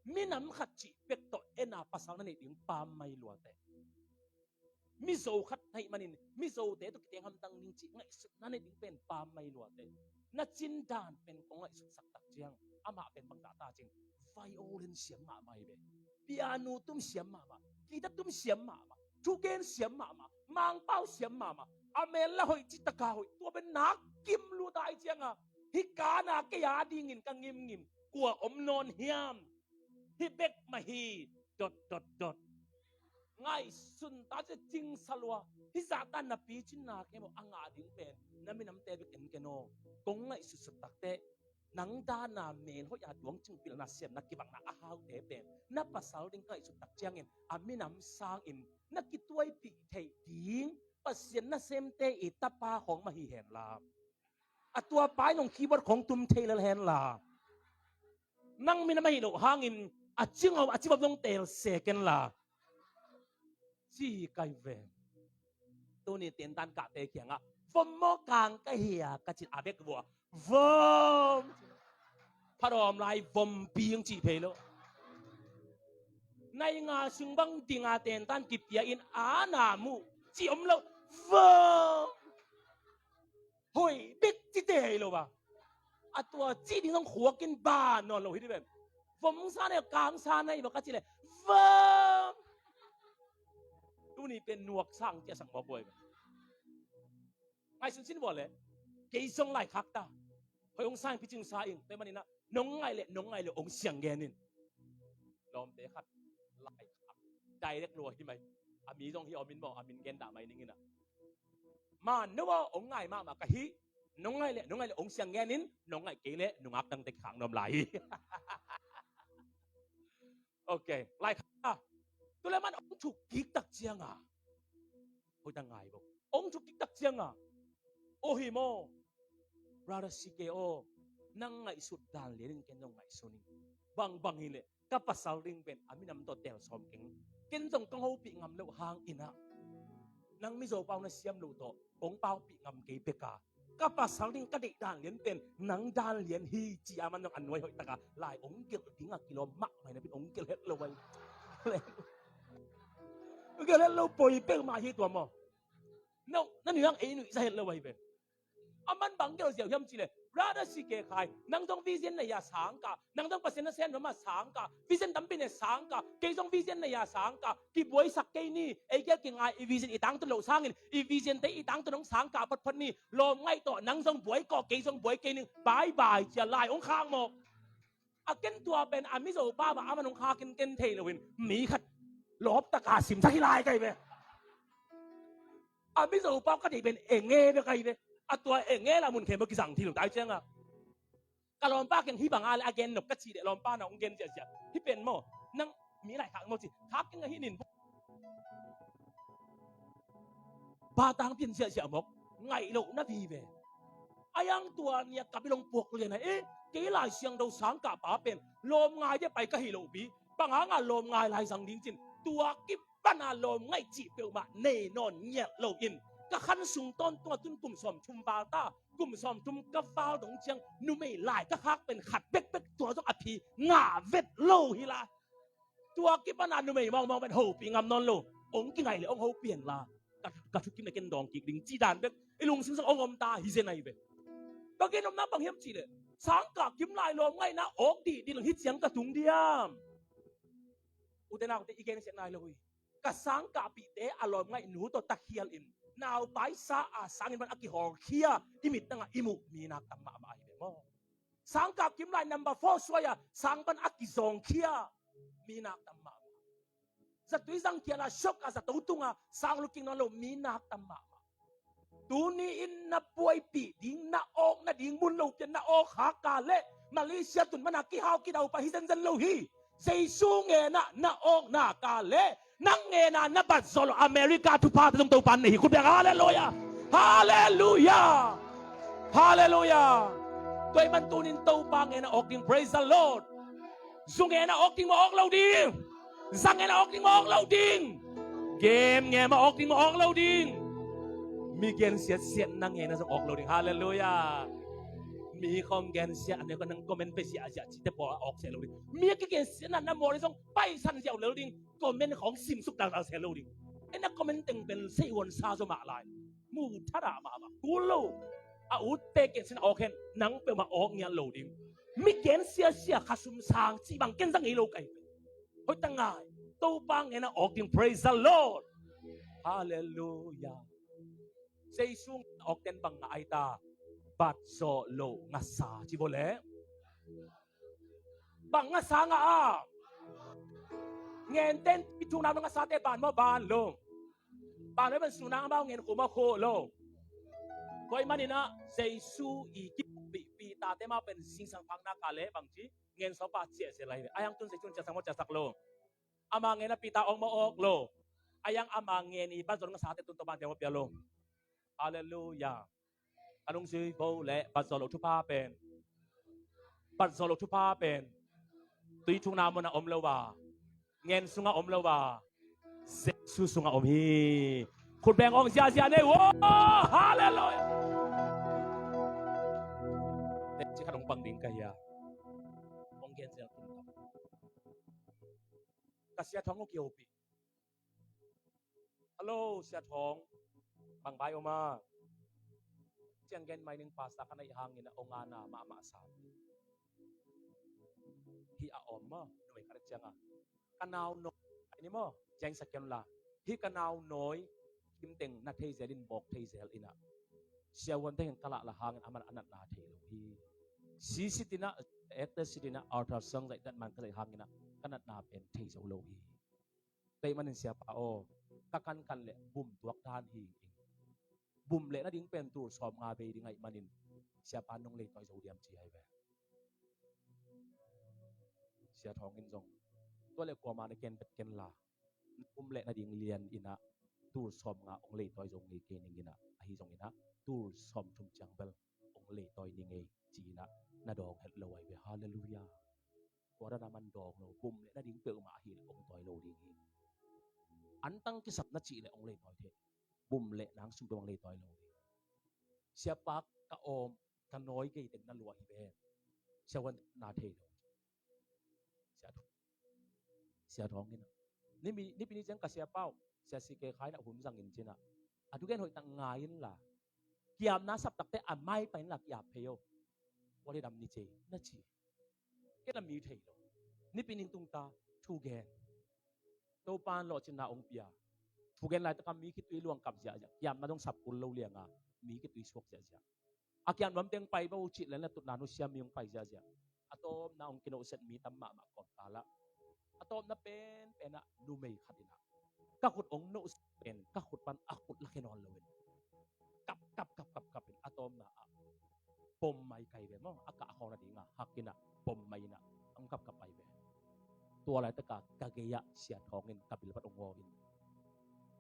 minam khat cih pek tawh ena pasal na neih ding pam mai luate. Mizo khat na hih manin Mizote tawh kiteng hamtang ding cih ngaihsutna neih ding pen pam mai luate. Na cin dan pen kong ngaihsutsak tak ciang amah pen bangzah ta cin violin siam mahmah hi ve. Piano tum siam mahmah, guitar tum siam mahmah, thugen siam mahmah, Mangpau siam mahmah. A mel la hoih citaka hoih tua pen nak kim luta ai cianga hih kana kei a dingin ka ngimngim kua om nawn hiam? Hi bek mah hi. Dot dot dot. Ngaihsun ta ci cingsa lua. Hi zahtan na picin na kei maw a ngah ding pen na minamte bek en ken aw. Kong ngaihsutsut takte nang dana melhoih a tuang cingpilna siamna kibangna a haute pen na pasal ding ngaihsut tak ciangin a minam sangin na kituaipih theih ding Pasian nasemte i tapa khong mah hi henla. A tua pai nong keyboard khong tum thei lel henla. Nang minam ahi loh hangin a cingom a cibam dong tel se kenla. Ci kai ve. Tuni tentan kahte kiangah vom maw kang ka hia ka cin a bek vua vom. Pharom lai vom ping cih phei lo. Nai nga sung bang dinga tentan kipia in a na mu ci om lo. Vom. Hoih bek cite hei lo ba. A tua ci ding zong khuakin ba nawn lo hi di ben. Vom sa nei kang sa nei ba ka ci le vom. Tuni pen nuak sang cia sang mawk buai ba. Ngaihsun sin buai le kei zong lai khak ta. Hoih ong sa ing picing sa ing tua manina nong ngai le nong ngai le ong siang gen in. Lawmte khat lai khak direct lua hi mai. A mi zong hi om in maw a min gen dah mai ning ina. Man no aw ong ngai mahmah ka hi. Nong ngai le nong ngai le ong siang gen in nong ngai kei le nungak dangte khang nuam lai hi. Ok lai khak ta. Tule man ong thuk kik tak cianga hoih ta ngai bo. Ong thuk kik tak cianga o hi maw. Brother C K aw nang ngaihsut dan lianin ken zong ngaihsun in. Bangbang hi leh ka pasal ding pen a minam tawh tel sawm keng. Ken zong kong hopih ngam loh hang inah nang Mizo pau na siam loh tawh kong paupih ngam kei beka ka pasal ding ka deih dan lian pen nang dan lian hi ci a man zong a nuai hoih taka lai ong gelh dinga kilawm mahmah hi na bin ong gelh het lo ai. Gelh het lo poi peuhmah hi tua maw. No na nuih hang ei nuih za het lo ai pen. A man bang gelh ziau hiam cih leh brother C K Khai nang zong vision na hia sangkah nang zong Pasian na sem nuam a sangkah vision tampi ne sangkah kei zong vision na hia sangkah kibuaisak kei ni ei gel kingai i vision i tangtun loh sangin i vision te i tangtun hong sangkah photphot ni lawm ngaih tawh nang zong buaikawh kei zong buai kei ning bye bye cia lai hong khak mawk. A ken tua pen a Mizo pa mah a man hong khak in ken thei loin mi khat lawp taka simsak hi lai kai ve. A Mizo pau ka deih pen enge bek ahi ve. A tua enge la mun khem bek kizang thil tai cianga ka lawmpa keng hi banga le a gen nop ka cih leh lawmpa na hong gen ziahziah hi pen maw. Nang mi lai khak maw ci khak keng ahi nin. Ba tang pian ziahziah mawk ngaih loh na vive. A yang tua nia ka bilong puak lian a e kei lai siangtho sangkah pa pen lawm ngai dia pai ka hi loh pi. Bang hanga lawm ngai lai zang ding cin tua kip pana lawm ngaih cih peuhmah nei nawn ngialh loin ka khan sung tawntunga tun kum sawm thum val ta kum sawm thum ka val dong ciang numei lai ka khak pen khat bekbek tua zong a phi ngah vet lo hi la. Tua kipana numei mawngmawng pen hopih ngam nawn lo. Ong kingai le ong hopih hen la ka thukim le ken dawng kik ding cih dan bek i lungsim sung ong om ta hi zen ahi ve. Ka gen omna bang hiam cih leh sangkah kim lai lawm ngaihna awk dihdih lang hi ciang ka tung diam. Ute naute i gensiat nai lo hi. Ka sangkahpihte a lawm ngaih nu tawh takhial in naupai sa a sangin man a kihawlkhia i mittangah i muh mi nak tam mahmah ahi ve maw. Sangkah kim lai number four suai a sang pan a kizawngkhia mi nak tam mahmah. Zatui zangkhia la siok a zato tunga sang luking nawn lo mi nak tam mahmah. Tuni in na puaipih ding, na awk nading mun lo pian na awk haka leh Malaysia tun mana kihau kidau pah hi zenzen lo hi. Jesu ngenah na awk naka leh nang ngenah na bat zawh lo America thupha tawh zong Topa in nei hi. Khut beng, halleluia. Halleluia. Halleluia. Tua ahih man tunin Topa ngenah awk ding. Praise the Lord. Zu ngenah awk ding maw, awk lo ding? Za ngenah awk ding maw, awk lo ding? Game ngenah awk ding maw, awk lo ding? Mi gensiatsiatna ngenah zong awk lo ding. Halleluia. Mi khawng gensiat a ne ko nang comment pe ziahziah cihte pawl a awk sia lo ding. Mi a kigensiatna na mual zong paisan ziau lo ding. Comment khawng simsuk daldal sia lo ding. Ena comment teng pen seihuan sa zaw mah lai. Mu thadah mahmah kul lo. A utte gensiatna awk hen, nang peuhmah awk ngiat lo ding. Mi gensiasia khasum sang cih bang ken za ngei lo kai. Hoih ta ngai. Topa ngenah awk ding. Praise the Lord. Halleluia. Jesu ngenah awk ten bang ngah ai ta? Bat zawh lo ngasa ci baw leh. Bang ngasa ngah a? Ngen ten i thukna lo ngasate ban maw, ban lo? Ban lo, ban sungna amau ngen khum a khuh lo. Tua ahih maninah Jesu i kipupih Peter te mah pen singsang phakna ka leh bang ci? Ngen sawpa ciahciah lai ve. A hiang tun Jesu in ciahsak maw, ciahsak lo? Ama ngenah Peter awk maw, awk lo? A hiang ama ngen i bat zawh lo ngasate tun Topa in pia maw, pia lo? Halleluia. A nung zui bo leh bat zawh lo thupha pen, bat zawh lo thupha pen tui thukna munah om lo a, ngen sungah om lo a, Jesu sungah om hi. Khut beng hong ziahziah nei. Wow, halleluia. Teci khat hong pang ding ka hia? Hong gen ziau tung ka. Ka sia Thawng uh kihopih. Hello, Sia Thawng. Bang bai om a? Ciang gen mai ning, pastor ka neih hangin a ong ana mahmah sa. Hih a om a, numei khat ciang a, ka nau nawi, ai ni maw, ciang sa kiam la. Hih ka nau nawi, kim teng na thei zel in, bawk thei zel in a, siavuante heng ka lah la hangin aman a natna thei lo hi. Sisit in a, actor sit in a, ultrasound zaih dat man ka zaih hangin a, ka natna pen thei zo lo hi. Tua ahih manin Siapa aw, ka kankan leh bum tuak dan hi ing. Bum leh nading pen tul sawmnga bei ding ahih manin Siapa nong leitawi zo diam ci ahi ve. Sia Thawng in zong tua leh kuamah na ken pet ken la, bum leh nading lian in a tul sawmnga hong leitawi zo ngei kei ning in a, ahi zongin a tul sawmthum ciang bel hong leitawi ning ei ci in a, na dawng het lo ahi ve. Halleluia. Tua dan a man dawng lo, bum leh nading peuhmah ahi leh hong tawi lo ding hi. Antang kisap na cih leh hong leitawi thei. Bum leh nang sum peuhmah hong leitawi lo ding. Siapa, ka awm, ka nawi kei teng na luah hi ve. Siavuan na thei lo. Sia Thawng, Sia Thawng in a, nipi, nipi ni ciang ka siapa uh, Sia C K Khai in a hun zangin ci in a, a thugen hoih tak ngai in la, kiapna sap takte a mai pan in la kiap phei o. Tua leh dam ni ci na ci. Ken a mi thei lo. Nipi ning tung ta, thugen. Topa in lawhcinna hong pia. Thugen laitak a mi khitui luang kap ziahziah, kiapna dong sap kul lo liang a, mi khitui suak ziahziah. A kiam nuam teng pai bo cih leh na tutna nusia mi hong pai ziahziah. A tawpna hong kinohset mi tam mahmah kawmkal ah. A tawpna penpen ah numei khat in ah, ka khut hong nohset pen ka khut pan a khut lakhia nawn lo in, kap kap kap kap kap in a tawpna ah pom mai kai ve maw. A kah khawng nading ah hak in ah pom mai in ah hong kap kap pai ve. Tua laitak ah ka gei ah Sia Thawng in ka bil pat hong aw in,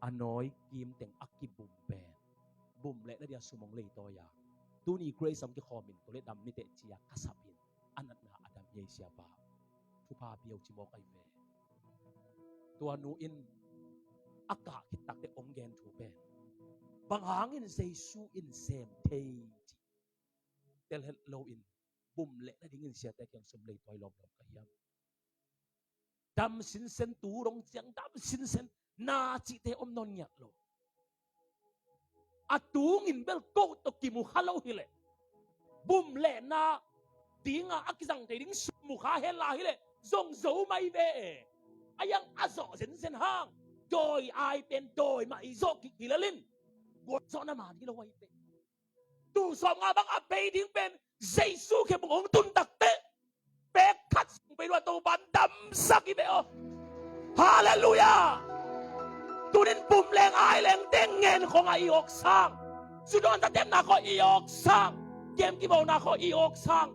a nawi kim teng a kibum pen, bum leh na dia sum hong leitawi a, tuni Grace hong kikhawm in, tua leh dam ni teh ci a ka sap in, a natna a dam hi ei Siapa. Thupha pia o ci mawk ahi ve. Tua nu in a kah khit tak teh hong gen thu pen, bang hangin Jesu in sem thei cih tel het lo in, bum leh na dingin siate kiang sum leitawi lawmlawm ka hiam? Dam sinsen, tu dong ciang dam sinsen, na cihte om nawn ngiat lo. A tungin bel koh tawh kimu kha lo hi leh, bum leh na ding a a kizang thei ding sum mu kha hen la hi leh zong zo mai ve. A yang a zawh zenzen hang, dawi ai pen dawi mah i zawh kik hi lel in, guat zawhna man hi lo ahi pen. Tul sawmnga bang a bei ding pen Jesu khempeuh hong tun takteh, pek khat sung bei lua Topa'n damsak hi ve aw. Halleluiah. Tunin pum leng ai leng teng ngen khong a i awk sang, sudawn tatemna khong i awk sang, kem kibawlna khong i awk sang,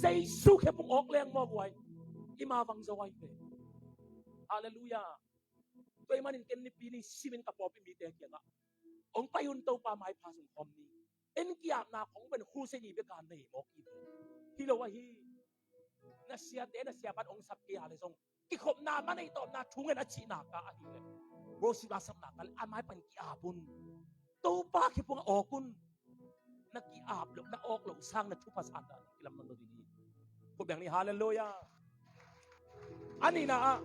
Jesu khempeuh awk leng maw guai, i ma vang zo ai ve. Halleluiah. Tua ahih manin ken nipi ni simin ka pawlpi mite kiangah, hong pai un, Topa maipha sung khawm ni. En ki-apna khong pen Crusade ni bek a nei mawk hi ve. Hi lo ahi. Na siate, na siapa'n hong sap kei a leh zong, kikhopna, man ei tawpna thu ngen a cihna ka ahih leh, worship a sapna ka leh a mai pan ki-ap un. Topa khempeuh a awk un. Na ki-ap loh, na awk loh sang na thupha san dan kilamdang lo ding hi. Khut beng ni, halleluiah. A nihna ah,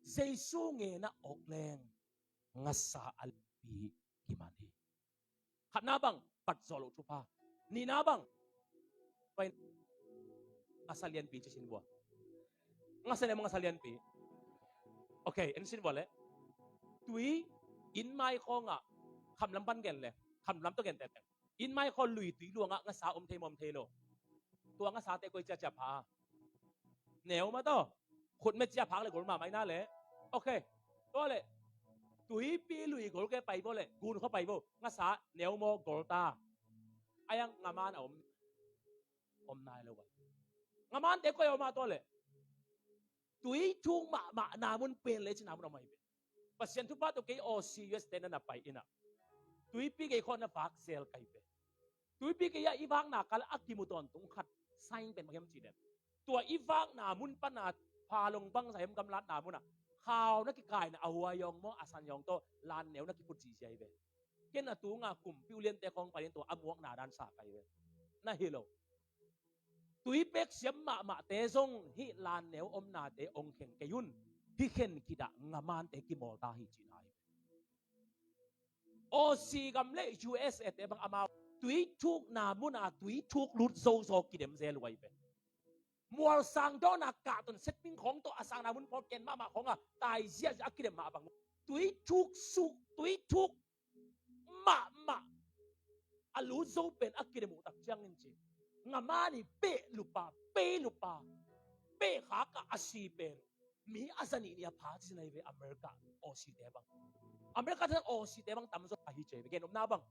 Jesu ngen a awk leng ngasa a lianpi kiman hi. Khatna bang, pat zawh loh thupha. Nihna bang, pai, ngasa lianpi ci sin vua. Ngasa lian, ngasa lianpi. Ok, en sin vua leh. Tui, inn mai khawngah, khamlam pan gen leh, khamlam tawh gen teng. Inn mai khaw lui tui luangah ngasa om thei maw, om thei lo? Tua ngasate koi ciacia pha a? Neu mah tawh. Khutme cia phak leh gol mahmah ina leh. Ok. Tua leh, tuipi lui gol ke pai vo leh, gun khaw pai vo, ngasa neu maw, gol ta? Ai ang, ngaman a om, om nai lo a. Ngamante koi a om a tua leh? Tui thuk mahmah na mun pen leh ci na mun a om ahi ve. Pasian thupha tawh kei Aussie, U S te na na pai inah, tuipi gei khawng na vak zel ka hi ve. Tuipi gei ah i vakna kal a kimu tawntung khat sign pen bang hiam cih leh, tua i vakna mun pan a phalong bangzah hiam gamlatna mun ah khau na kikaina a huai hong maw, a san hong tawh lanneu na kiphut zihziah hi ve. Ken a tunga kumpi uliante khawng pai in tua a muakna dan sa ka hi ve. Na hi lo. Tui pek siam mahmahte zong hih lanneu omnate hong khen kei un. Hih khen khit ah ngamante kimawl ta hi cihna hi. Aussie gam leh U S A te bang amau tui thukna mun a tui thuk lut zozo kidem zel uh ahi ve. Mualsang dawn a kahton setting khawng tawh a sangna mun pawl ken mahmah khawng a tai ziahziah a kidem mah bang. Tui thuk suk, tui thuk mahmah a lut zo pen a kidem uh tak ciangin ci, ngaman i peh lupa, peh lupa, peh khak a, a si pen mi a za nih ni a pha ci na hi ve. America, Aussie te bang, America te, Aussie te bang tamzaw ahi ci hi ve. Gen nopna bang,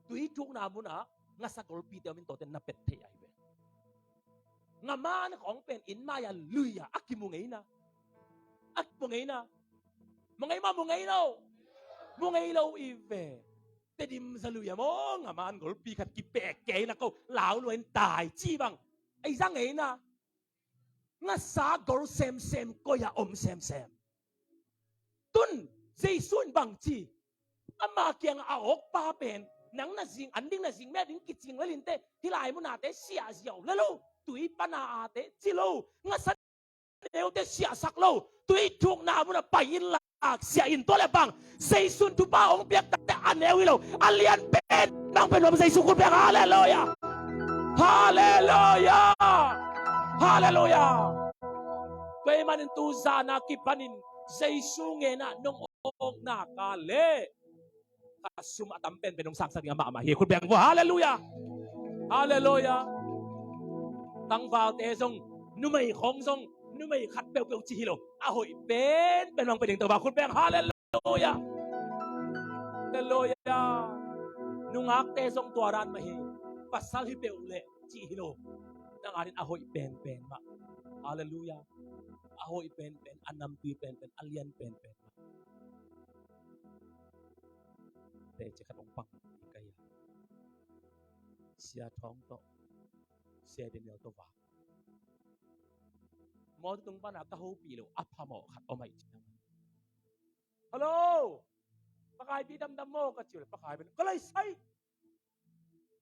tui thukna mun ah ngasa golpite om in tuate na pet thei ahi ve. Ngaman khawng pen inn mai a lui a, a kimu ngei na. A kimu ngei na. Mu ngei maw, mu ngei lo? Mu ngei lo hi ve. Tedim za lui a maw, ngaman golpi khat kipek kei na ko, lau lua in tai ci bang, ei za ngei na. Ngasa gol semsem, koi a om semsem. Tun Jesu in bang ci? Ama kiangah a awkpa pen, nang na zing, an ding na zing, me a ding kicing lel inteh, hih lai munate siah ziau lel o, tui pana ate ci lo, ngasa neute siahsak lo, tui thukna mun a pai inla, siah in. Tua leh bang, Jesu in thupha hong piak takteh a neu hi lo, a lian pen bang pen bang, Jesu khut beng. Halleluiah. Halleluiah. Halleluiah. Tua ahih manin tu zan a kipanin Jesu ngen a nong awkna ka leh, ka sum a tam penpen nong sangsak ding a mahmah hi. Khut beng vua. Halleluiah. Halleluiah. Tangvalte zong, numei khawng zong, numei khat peuhpeuh ci hi lo, a hoih penpen bang pia ding Topa khut beng. Halleluiah. Halleluiah. Nungakte zong tua dan mah hi. Pasal hi peuh leh ci hi lo. Nang adingin a hoih penpen mah. Halleluiah. A hoih penpen, a namtui penpen, a lian penpen mah. Teci khat hong pang hi ka hi a, Sia Thawng tawh, Sia Daniel tawh va. Mawtaw tung pana ka hopih lo a phamawh khat om ahih ciang, "Hello, Pakaipi damdam maw?" ka ci uh leh Pakaipi, "Ka lai sai.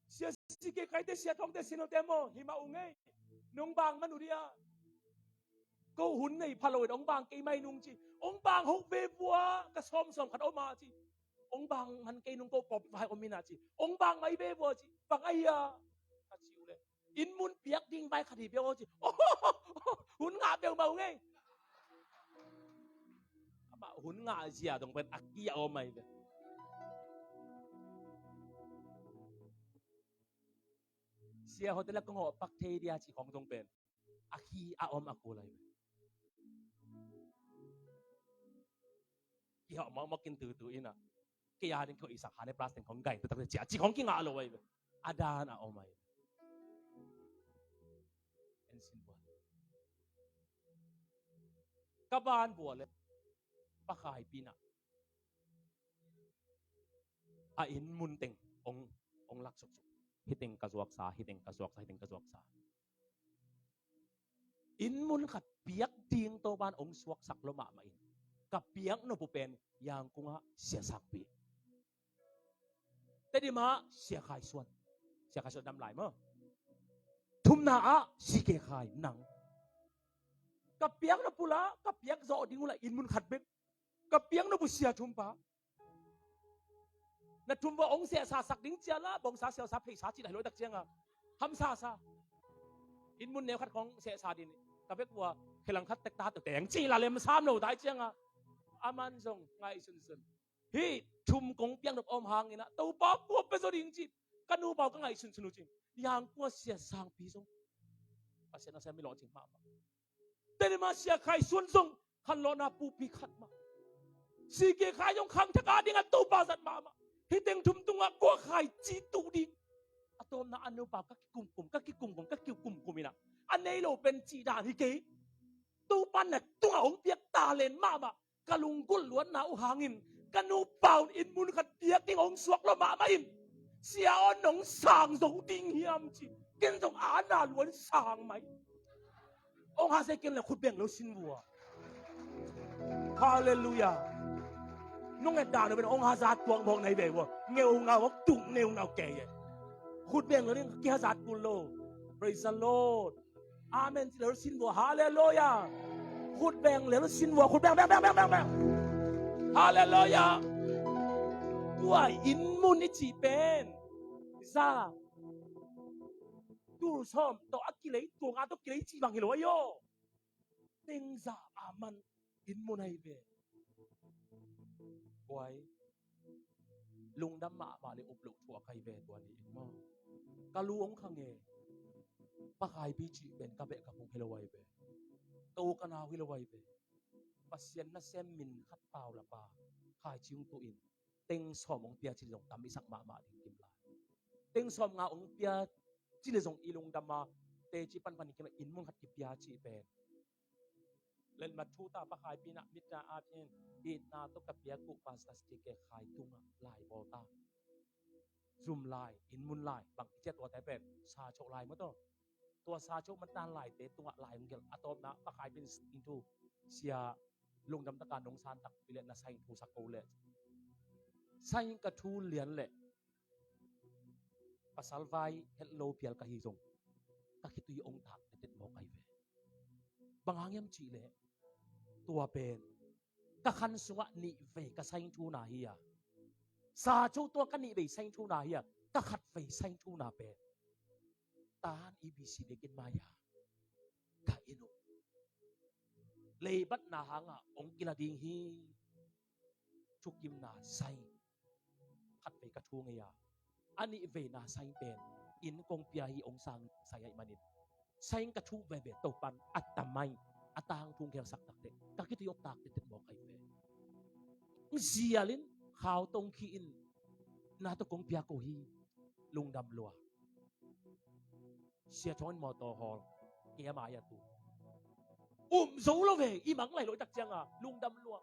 Sia C K Kaite, Sia Thawngte, Sia Note maw? Hi mah ung ei. Nong bang man uh dia. Ko hun nei pha lo in hong bang kei mai nung," ci. "Hong bang hoh ve vua, ka sawmsawm khat om a," ci. "Hong bang man kei nung ko pawlpi vai om in a," ci. "Hong bang mai ve vua," ci. "Bang ahi a?" ka ci uh leh, "Inn mun piak ding vai khat hi peuh aw," ci. Hun ngah peuhmah ung ei. Amah hun ngah zia dong pen a kia om ahi ve. Tia hotel a kong hawh pak thei dia ci khong zong pen a khi a om a kul lai. Kihawh mawkmawk in tutu in ah, kei a ding kihawh isak han e plastic khong gai tutak cia ci khong kingah lo ai ve. A dan a om ai ve. En sin buan. Ka ban bual le Pa Khai Pi in ah a inn mun teng ong, ong lak suksuk. Hiteng ka zuaksa, hiteng ka zuaksa, hiteng ka zuaksa. Inn mun khat piak ding Topan ong suaksak lo mahmah in, ka piak nop uh pen Yangkung ah Sia Sangpi, Tedim ah Sia Khai Suan, Sia Khai Suan dam lai maw, thumna ah C K Khai nang. Ka piak nop uh la, ka piak zawh ding uh la inn mun khat bek. Ka piak nop uh Sia Thumpa. Na thum va ong sehsa sak ding cia la, bongsa siausa pheisa cih lai lo tak cianga hamsa sa. Inn mun neu khat khong sehsa din ka vek ua, khelang khat tek ta teng cih la lem sam lo tai cianga, aman zong ngaihsunsun. Hih thum kong piak nop om hangin ah Topa kua pe zo ding cih ka nupa uh ka ngaihsunsun uh cing. Yangkung ah Sia Sangpi zong Pasian a sem mi lawh cing mahmah. Tedim ah Sia Khai Suan zong khanlawhna pupi khat mah. C K Khai zong khangthak a ding a Topa zat mahmah. Hiteng thum tungah kua khai ci tuh ding. A tawpna a nupa ka kikumkum, ka kikumkum, ka kikumkum in ah, a nei lo pen cih dan hi kei. Topa na tungah hong piak talent mahmah. Ka lunggulh luatna uh hangin ka nupa un inn mun khat piak ding hong suak lo mahmah in, Sia aw nong sang zo ding hiam ci. Ken zong a na luan sang mai. Ong ha se ken le khut beng lo sin vua. Halleluiah. Nong et dan uh ben ong ha zat tuang bawk nai ve vua. Ngeu ngau ok tung ngeu ngau kei e. Khut beng lo ding ki ha zat kul lo. Praise the Lord. Amen ci lel sin vua. Halleluiah. Khut beng lel sin vua. Khut beng, beng, beng, beng, beng, beng. Halleluiah. Tua inn mun i cih pen za tul sawm tawh a kilei, tul nga tawh kilei cih bang hi lo ahi aw. Teng za a man inn mun ahi ve. Buai. Lungdam mahmah le up loh thuak ahi ve tua ni in maw. Ka lu ong khang e. Pa Khai Pi cih pen ka beh ka phung hi lo ahi ve. Ka u ka nau hi lo ahi ve. Pasian nasem min khat pau la pa Khai Cing tuh in teng sawm ong pia cih zong tam i sak mahmah ding kim lai. Teng sawm nga ong pia cih le zong i lungdam a teci panpan ding kim lai, inn mun khat kipia cih pen letmat thu ta. Pa Khai Pi in ah mitna at in, itna tawh ka piak uh Pastor C K Khai tungah lai bawl ta. Zum lai, inn mun lai, bang kicia tua te pen sa choh lai maw taw. Tua sa choh matan laite tungah lai hong gelh. A tawpna Pa Khai Pi in thu, Sia, lungdam taka nong san takpi le na saing thu sak ko le. Saing ka thu lian le pasal vai het lo pial ka hi zong ka khitui ong tak tetet mawk ahi ve. Bang hang hiam cih leh tua pen ka khan sungah nih vei ka saing thuna hi a, sa cho tua ka nih vei saing thuna hi a, ka khat vei saing thuna pen tan E B C biakinn mai a ka inn uh leibatna hangah ong kila ding hi. Thukimna saing khat vei ka thu ngei a, a nih veina saing pen inn kong pia hi ong sang sai ahih manin saing ka thu veve Topan a tamai a tang thung khelsak takte ka khitui ong tak tetet mawk ahi ve. Zialin khau tong khi in na tawh kong pia ko hi. Lungdam lua. Sia Thawng in mawtaw hawl kei a mai a tu um zo lo ve. I mang lai lo i tak cianga lungdam lua.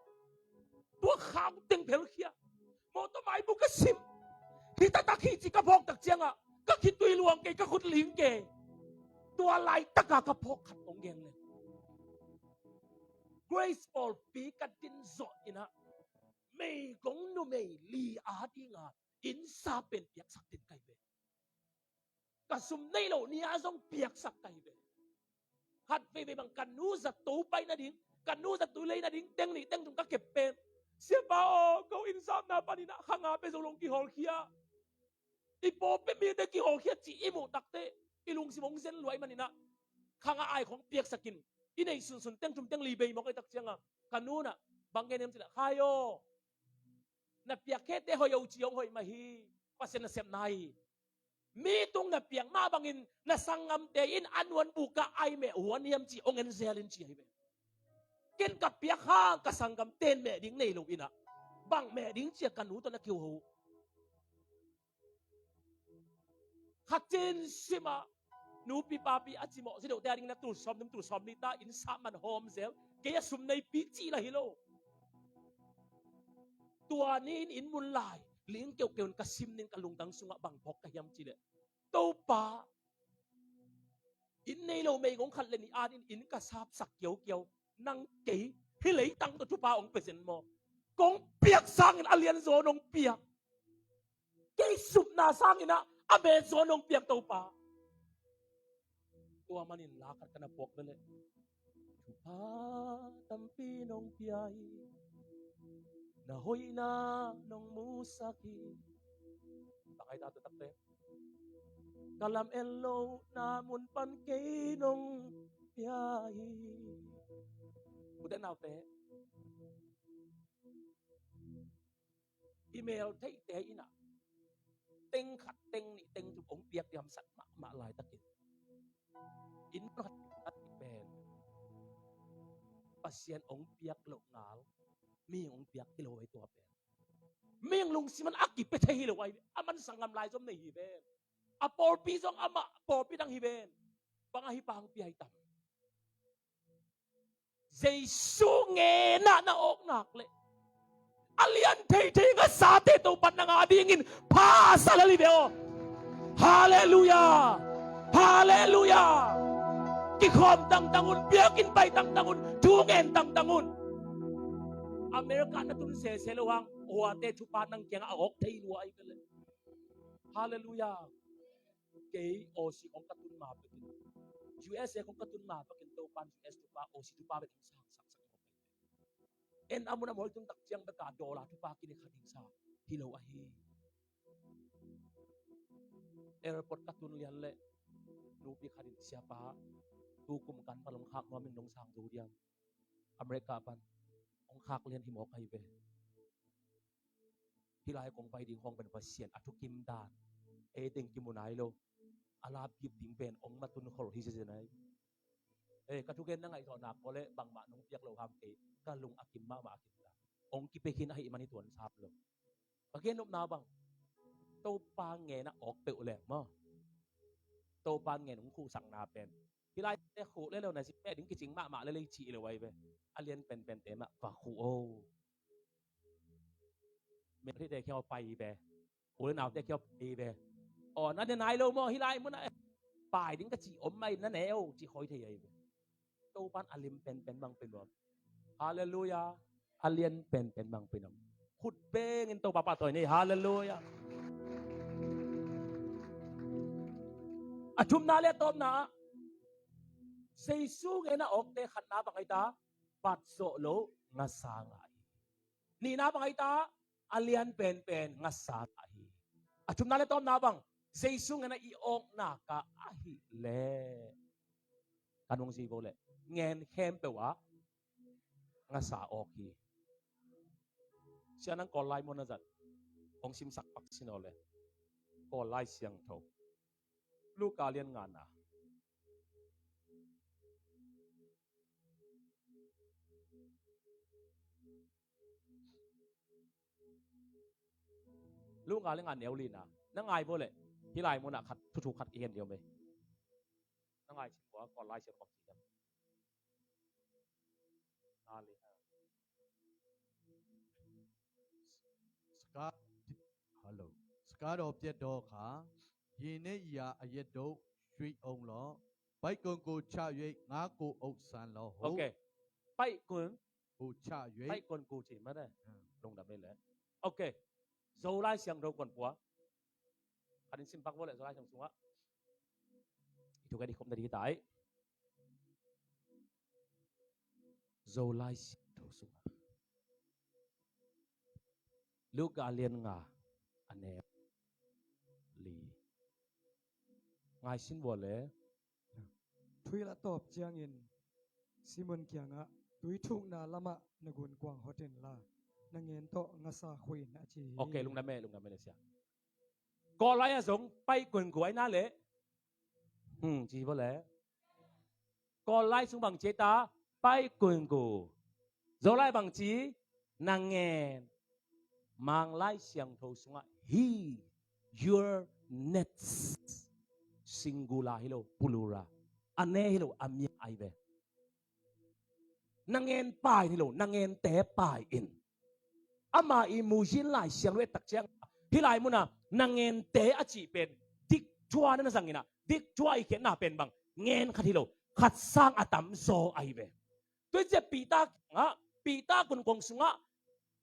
Tua khau teng phelkhia mawtaw maibu ka sim. Hi taktak hi ci ka phawk tak cianga ka khitui luang kei, ka khut ling kei. Tua laitaka ka phawk khat ong gen le Grace Paul pi ka din zawh inah meigong numei li a dinga innsa pen piaksak den kai ve. Ka sum nei lo ni a zong piaksak kai ve. Khat veivei bang ka nu zato pai nading, ka nu zato lei nading teng nih teng tung ka kep pen, siapa aw, ko innsapna paninah khanga pe zo long kihawlkhia. I pawlpi mite kihawlkhia cih i muh takte i lungsim hong zen luai maninah khanga ai khong piaksakin i nei sunsun teng tum teng li bei mawk ai tak cianga ka nunah bang gen em cinah, khai aw, na piakkhete hoih o ci hong hoih mah hi. Pasian nasepna hi. Mi tung na piak mah bangin na sanggamte in a nuan buk ah ai meh huan hiam ci hong en zel in ci ahi ve. Ken ka piak hang ka sanggamte in meh ding nei lo in ah bang meh ding ci a ka nu tawh na kiho. Kha cin simah nupi papi a cimawh zi deuhte a ding na tul sawm tum tul sawm ni ta in sah man hawm zel. Kei a sum neipi cih la hi lo. Tua ni in inn mun lai ling keuhkeuh in ka sim ning ka lungtang sungah bang phawk ka hiam cih leh, Topa, inn nei lo meigong khat le nih adin inn ka sapsak kiaukiau. Nang kei hih leitang tawh thupha hong pia zen maw? Kong piak sangin a lianzaw nong piak. Kei supna sangin ah a metzaw nong piak Topa. Tua manin la khat ka na puak ve leh, thupha tampi nong pia hi, na hoihna nong musak hi. Bang ai ta tua takte, ka lam en lohna mun pan kei nong pia hi. U te nau te, i mel theihte in ah teng khat teng nih teng thum hong piak diam sak mahmah laitakin, inn khat pen Pasian hong piak loh ngal, mi hong piak hi lo ahi tua pen. Mi hong lungsim in a kipia thei hi lo ahi ve. A man sanggam lai zom nei hi ve. A pawlpi zong amah pawlpi dang hi ve. Bang ahi pang pia hi tam. Jesu ngenah na awk nak leh a lian theithei ngasate Topan nang a dingin pha sa lel hi ve aw. Halleluiah. Halleluiah. Kikhawm tangtang un, biakinn pai tangtang un, thu ngen tangtang un. America na tun sese lo hang, huate thupha nang kiangah a awk thei lua ahi ve leh. Halleluiah. Kei Aussie khong ka tun ma bekin, U S A khong ka tun ma bekin, Topan U S thupha, Aussie thupha bek hong sang saksak mawk ahi ve. En a mun a mawi tun tak ciang beka dollar thupha kine kha ding sa hi lo ahi. Airport ka tun lian leh nupi khat in, siapa, tu kum kan pan hong khak nuam in, nong sang zo diam? America pan hong khak lian hi mawk ahi ve. Hih lai kong pai ding khawng pen Pasian a thukim dan ei teng kimu nai lo. A lapkip ding pen hong matun khol hi zezen ai. Ei, ka thugen na ngaihsawh nak maw leh bangmah nong piak lo hang kei ka lung a kim mahmah a kim ta. Hong kipia khin ahih man hi tuan sap lo. Ka gen nopna bang, Topa ngen a awk peuh leng maw, Topa ngen hong khuhsakna pen hih lai te khuh le lo na zi peh ding kicing mahmah le lei cih lo ai ve. A lian penpente mah va khuh o. Mel hihte khiau pai ve. U le naute khiau pai ve. Aw, na ne nai lo maw hih lai munah? Pai ding ka cih om mai na ne o, cih khoi thei ai ve. Topan a lian penpen bang pe nuam. Halleluiah. A lian penpen bang pe nuam. Khut bengin Topa pahtawi ni. Halleluiah. A thumna le a tawpna ah Jesu ngen a awkte khatna bang ai ta, bat zawh lo ngasa ngah hi. Nihna bang ai ta, a lian penpen ngasa ngah hi. A thumna le tawpna bang, Jesu ngen a i awknak ah ahih leh, kan hong zi bo leh ngen khempeuh ah ngasa awk hi. Sia nang Kawl lai maw na zat? Hong simsak pak sin aw le. Kawl lai siangtho. Luka lian ngana. Luka lian nga neu lina. Na ngai bo leh hih lai munah khat, thuthu khat i hen dih om ei. Na ngai cin bua, Kawl lai siangtho. Saka, hello. Saka dawh piat dawh kha, hi ne iya a yet dawh shui ong law, pai kun ku cha yue nga ku ok san law ho. Ok. Pai kun. Ku cha yue. Pai kun ku ci ma ne. Hmm. Lungdam ei le. Ok. Zolai siangtho kuan pua. Khatin simpak bo leh Zolai siang sungah. I thu ka di khop na di tai. Zolai siangtho sungah. Luka a lian nga a neu li. Ngai sin bo leh. Thuhilh a tawp ciangin Simon kiangah tui thukna lamah na gunkuang hot inla na ngen tawh ngasa khuh in a ci hi. Ok, lungdam ei, lungdam ei le sia. Kawllai ah zong pai kunku ai na le. Hmm, ci bo le. Kawllai sung bang ci ta, pai kunku. Zolai bang ci, na ngen. Mang Lai Siangtho sungah he, your nets. Singular hi lo, plural. A ne hi lo, a mia ai ve. Na ngen pai in hi lo, na ngente pai in. Ama i muzin Lai Siangtho et tak ciang, hih lai munah na ngente a cih pen dik tua na na zang inah, dik tua i khiatna pen bang, ngen khat hi lo, khat sang a tam zaw ai ve. Tua i ciah Peter kiangah, Peter gunkuang sungah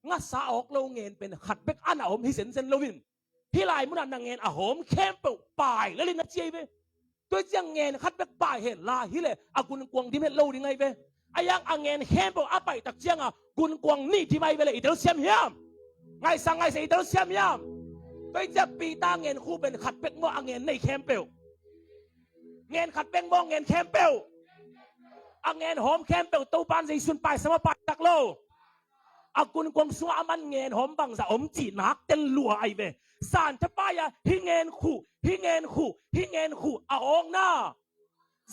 ngasa awk lo ngen pen khat bek a na om hi zenzen lo in, hih lai munah na ngen a hawm khempeuh pai lel in a ci ai ve. Tua i ciah ngen khat bek pai hen la hi leh a gunkuang dim het lo ding ai ve. A yang a ngen khempeuh a pai tak ciangah gunkuang nih dim ai ve leh i telsiam hiam? Ngaisang ngaisang i telsiam hiam? Tua i ciah Peter ngen khu pen khat bek maw a ngen nei khempeuh? Ngen khat bek maw ngen khempeuh? A ngen hawm khempeuh Topan Jesu'n paisa maw paisak lo? A gunkuang sungah a man ngen hawm bangzah om cih nak tel lua ai ve. Zan thapai ah hih ngen khuh, hih ngen khuh, hih ngen khuh a awkna.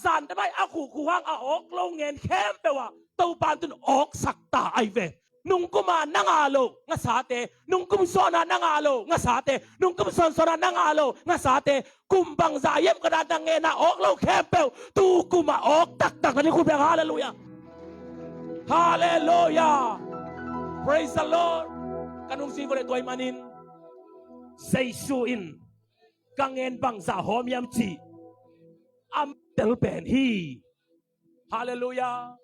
Zan thapai a khuh khuh hang a awk lo ngen khempeuh ah Topan tun awksak ta ai ve. Nungkum a na ngah lo ngasate, nungkum sawn a na ngah lo ngasate, nungkum sawn sawn a na ngah lo ngasate, kum bangzah hiam ka dan a ngen a awk lo khempeuh tu kum a awk taktak na ni khut beng. Halleluiah. Halleluiah. Praise the Lord. Ka nung zui vua le tua ahih manin Jesu in ka ngen bangzah hawm hiam cih a tel pen hi. Halleluiah.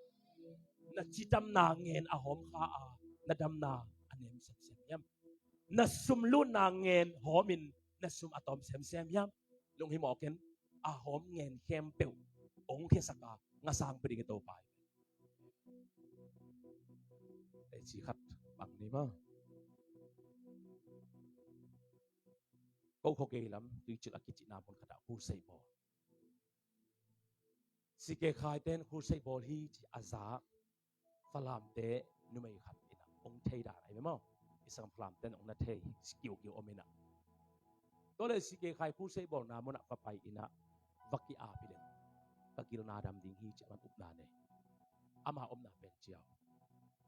Na cidamna ngen a hawm kha a, na damna a nem semsem hiam? Na sumlutna ngen hawmin na sum a tawm semsem hiam? Lunghimawh ken, a hawm ngen khempeuh ong khiasak a ngasang pia ding hi Topa hi. Teci khat bang ni maw. Ko khuakei lam Tuicil a kicihna mun khatah crusade bawl. C K Khai ten crusade bawl hi ci a za Falamte numei khat inah ong thei dan ai ve maw. I sang Falamte ong na thei kiukiu om inah. Tua le C K Khai crusade bawlna munah ka pai inah va ki-ap hi leng ka gilna dam ding hi ci a man upna nei. Ama omna pen ciau.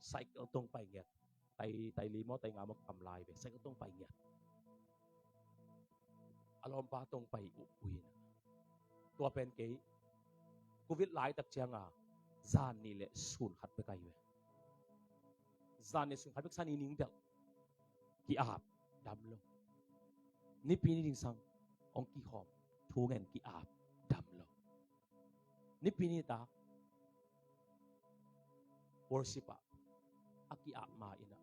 Cycle tong pai ngiat. Tai, tai li maw, tai nga maw kam lai ve. Cycle tong pai ngiat. A lawmpa tong pai uh, uh hi na. Tua pen kei covid lai tak cianga zan nih le sun khat bek ai ve. Zan nih sun khat bek sa ni ning delh. Ki-ap dam lo. Nipi ni ding sang ong kikhawm thu ngen ki-ap dam lo. Nipi ni tak worship ah a ki-ap ma inah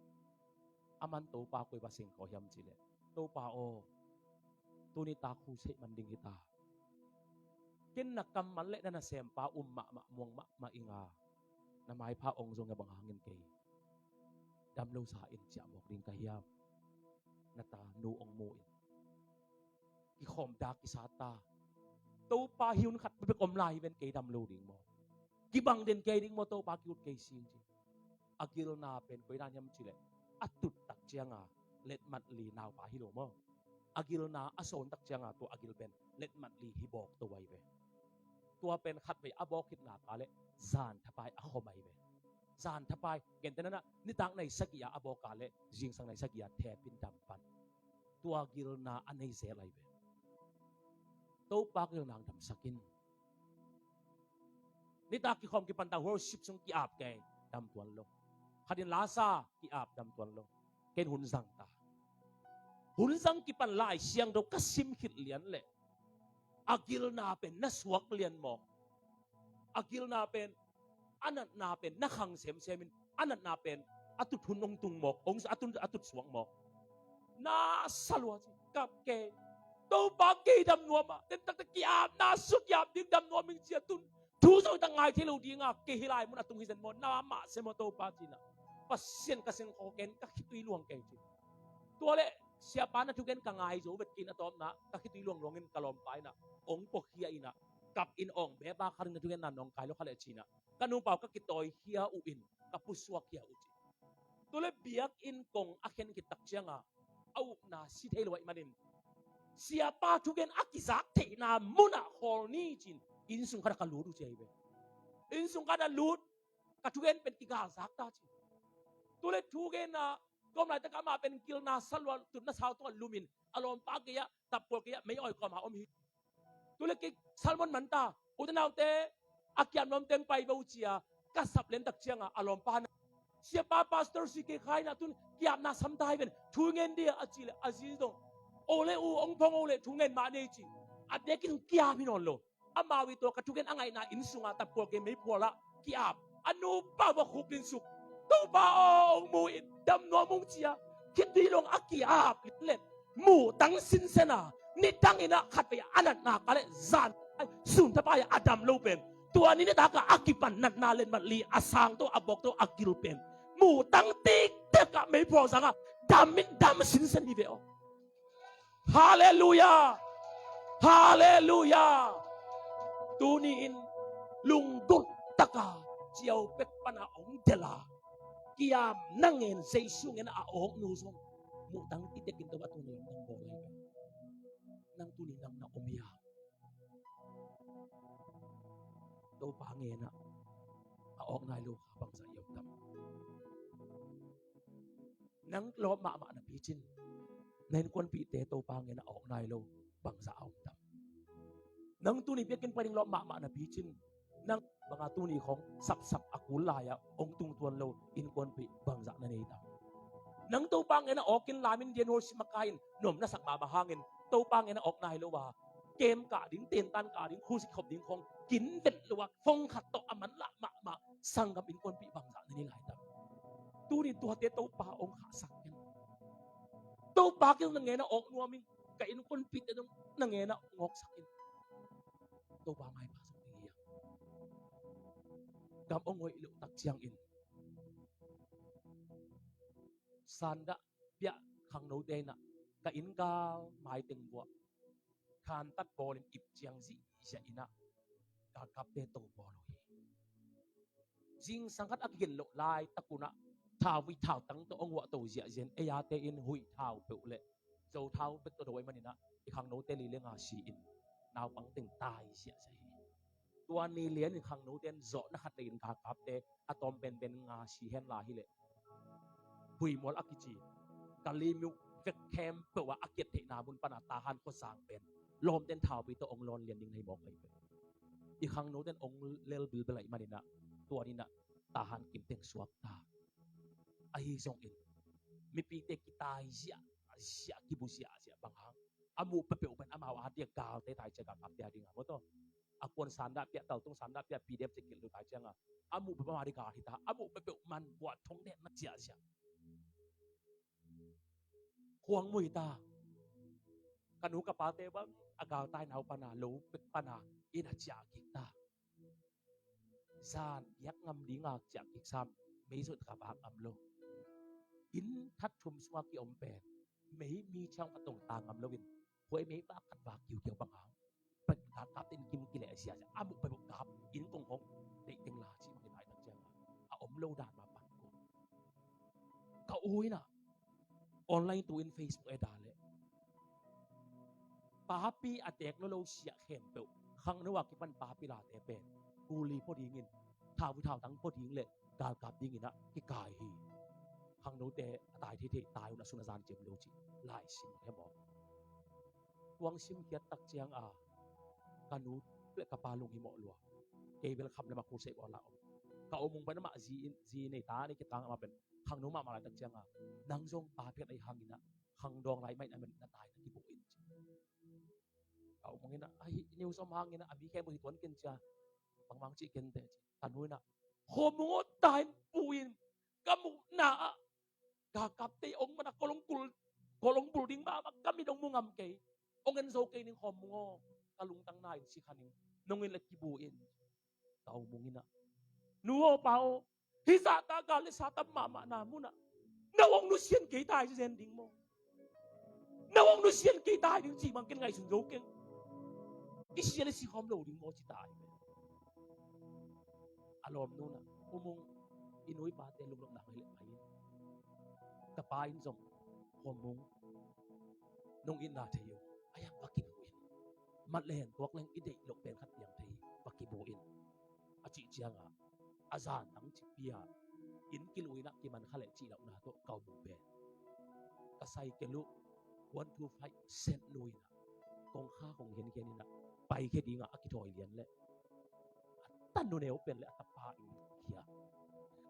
a man Topa koi va seng khaw hiam cileh, Topa aw, tuni tak crusade man ding hita. Ken na kammal le na nasempa um mahmah muang mahmah inga, na maipha ong zong a bang hangin kei dam lo sa in ciah mawk ding ka hiam? Na tanu ong mu in kikhawm dak kisat ta. Topa hi hun khat bek om lai hi ven kei dam lo ding maw? Kibang den kei ding maw Topa kihut kei sing ci. A gilna pen koi dan hiam cileh a tut tak cianga letmat li naupa hi lo maw? A gilna a sawn tak cianga tua a gil pen letmat li hi bawk to ai ve. Tua pen khat vei a bawk hitna ta le zan thapai a khawm ai ve. Zan thapai gentehna nitak nai sagih a a bawk a le zingsang nai sagih a thepin dam pan. Tua gilna a nei zel ai ve. Topa gilna ang damsak in. Nitak kikhawm kipan ta worship sung ki-ap kei dam tuan lo. Khatin lasa ki-ap dam tuan lo. Ken hun zang ta. Hun zang kipan Lai Siangtho ka sim khit lian le a gilna pen na suak lian mawk. A gilna pen a natna pen na khang semsem in a natna pen a tut hun ong tung mawk, ong a tut, a tut suak mawk. Na salua ci kap kei. Topa kei dam nuam a, den taktak ki-ap na suk ki-ap ding dam nuam ing cia tun. Thu zong tak ngai thei lo dinga kei hi lai mun a tung hi zen maw, na mah se maw Topa cina. Pasian ka seng khaw ken ka khitui luang kei ci. Tua le siapa na thugen ka ngai zo vet kin a tawpna ka khitui luang luangin ka lawmpa ina ong pawkhia ina kap in awng bepa kharin na thugenna nawng kai lo kha le cina. Ka nupau ka kitawi khia uh in ka pusuak khia uh ci. Tua le biakinn kong a khen khit tak cianga a upna si thei lo ahih manin Siapa thugen a kizak theihna munah khawl ni ci-in, inn sung khatah ka lut uh ci ahi ve. Inn sung khatah lut, ka thugen pen kigalzak ta ci. Tule thugen a ka om laitak amah pen kilna salua tutna sau tungah lumin a lawmpa gei-ah, tapkual gei-ah mei awi kawma om hi. Tule kei salmon man ta, ute naute, a kiap nuam teng pai bo ci-a ka sap lentak ciangah a lawmpa na, siapa pastor si kei khai na tun kiapna sam ta hi ven, thu ngen dia a ci leh a zi zong, o le u ong phong o leh thu ngen mah nei ci. A bekin kiap hi nawn lo. Amau i tua ka thugen a ngaihna inn sungah tapkual gei meiphualah kiap. A nupa va khuk din suk. Topa aw, ong mu in dam nuam ung ci-a khitui long a kiap let muhtang sinsen a, nidang in ah khatvei a natna ka leh zan ai sun thapai a dam lo pen, tua ni nitak a a kipan natna letmat li a sang tawh a bawk tawh a gil pen muhtang tiktek ah meiphual zangah dam in dam sinsen hi ve aw. Halleluia. Halleluia. Tuni-in lunggulh taka ciau pek pana ong dela kiam na ngen Jesu ngen a awknu zong muhtang tiktek in Topa tuni nang bawl lai ve. Nang tuni nang na om hia? Topa ngen a a awk nai lo kha bangzah i om tam? Nang lawp mahmah napi cin na innkuanpihte Topa ngen a awk nai lo bangzah a om tam? Nang tuni biakinn pai ding lawp mahmah napi cin nang banga tuni khong sapsap a kul lai-ah ong tungtuan lo innkuanpih bangzah na nei tam? Nang Topa ngen a awk in lamin dian hawlsim a kai in nuam na sak mahmah hangin Topa ngen a awk nai lo a kem kah ding, tentan kah ding, khulsik khop ding khong kin vet lo a phone khat tawh a manlah mahmah sanggam innkuanpih bangzah na nei lai tam? Tuni tuate Topa ong khahsak ken. Topa kiang na ngen a awk nuam ing, ka innkuanpihte zong na ngen a ngawksak in. Topa maipha zong ding hi a, gam ong hoih loh tak ciangin sandah piah khangnote in ah ka inn gal maiteng vuah khantat bawlin ip ciang zihziah in ah galkapte to bawl uh hi. Zingsang khat a kigen loh laitak un ah thau, huih thautang tawh ong huahto ziahziah in, ei ate in huih thau peuh le zo thau pek tawh do ahih manin ah i khangnote li le nga si in naupang teng tai ziahziah hi. Tua ni lianin khangnote in zawhna khat nei in galkapte a tawm penpen nga si hen la hileh Huimual a kici Kalaymyo vek khempeuh ah a kiat theihna mun pana Tahan khuasang pen lawmten thaupui tawh ong lawn lian ding na hi mawk ahi ve. I khangnoten ong lel bilbel ahih manin ah tua ni-in ah Tahan kimteng suak ta. Ahi zongin mipite kitai ziahziah, kibu ziahziah bang hang a muh peuhpeuh pen amau a dia galte tai ciah galkapte a ding a maw taw. A kuan sandah piah, taltung sandah piah, P D F ciah kilh lo tai ciangah a muh peuhpeuh amau a dia gal hi ta. A muh peuhpeuh man buah thong nehna ziahziah khuang mui ta. Ka nu ka pate bang a galtai nau pana lo pek pana in a ciah kik ta. Zan piak ngam dinga ciah kik sam, mei zot ka vak ngam lo. Inn that thum sunga kiom pen mei mi ciang a tong ta ngam loin khuai mei vak khat vak kiukiau bang hang. Pek galkapte in kim kileh ziahziah a muh peuhpeuh gap inn kong hong deih teng la cih bang i nai tak ciangah a om lo dan mah pan ko. Ka u in ah online tu in Facebook e da leh papi a tek lo lo siah khempeuh khangno a kipan papi late pen kuli pua dingin, thau, thautang pua ding le galkap dingin ah kikai hi. Khangnote a tai theithei tai un a sun a zan cem lo cih laisim hem aw. Tuang simkhiat tak ciang a ka nu le ka pa lunghimawh lua. Kei bel kham le makhul seh bawla om. Ka om ung pen amah zi in, zi nei ta nei kit tang amah pen khangno mahmah laitak ciang a nang zong pa phiat ahi hangin ah khangdawng lai mahin a men na tai na kibuh in ci. Ka om ung in ah ahi news om hangin ah a mi khempeuh hi tuan ken cia bangmang cih kente ci. Ka nu in ah khawmung aw tai buh in ka muhna ah galkapte ong mana kolong kul, kolong bul ding mahmah ka mit ong mu ngam kei. Ong en zo kei ning khawmung aw, ka lungtang na in si kha ning, nong in le kibu in. Ka u mung in ah nu aw pa aw, hih zahta gal le sa tam mahmah na munah na ong nusian kei ta hi zen ding maw? Na ong nusian kei ta hi ding cih bang ken ngaihsun zo keng. I sia le si khawm lo ding maw ci ta hi. A lawmnu in ah u mung, i nu i pate lunglawhna ngei leh pai in. Ka pa in zong khawmung nong itna thei uh. Ai-a Mat le hen tuak leng i deih loh pen khat piang thei hi, va kibu in. A cih ciangah a zan nang cih pia inn kiluh inah kiman kha leh cih lohna tawh ka mu pen ka cycle uh one two five cent nu inah kong kha kong hiankhian inah paikhia dingah a kithawi lian leh a tanu neu pen le a tapa in khia.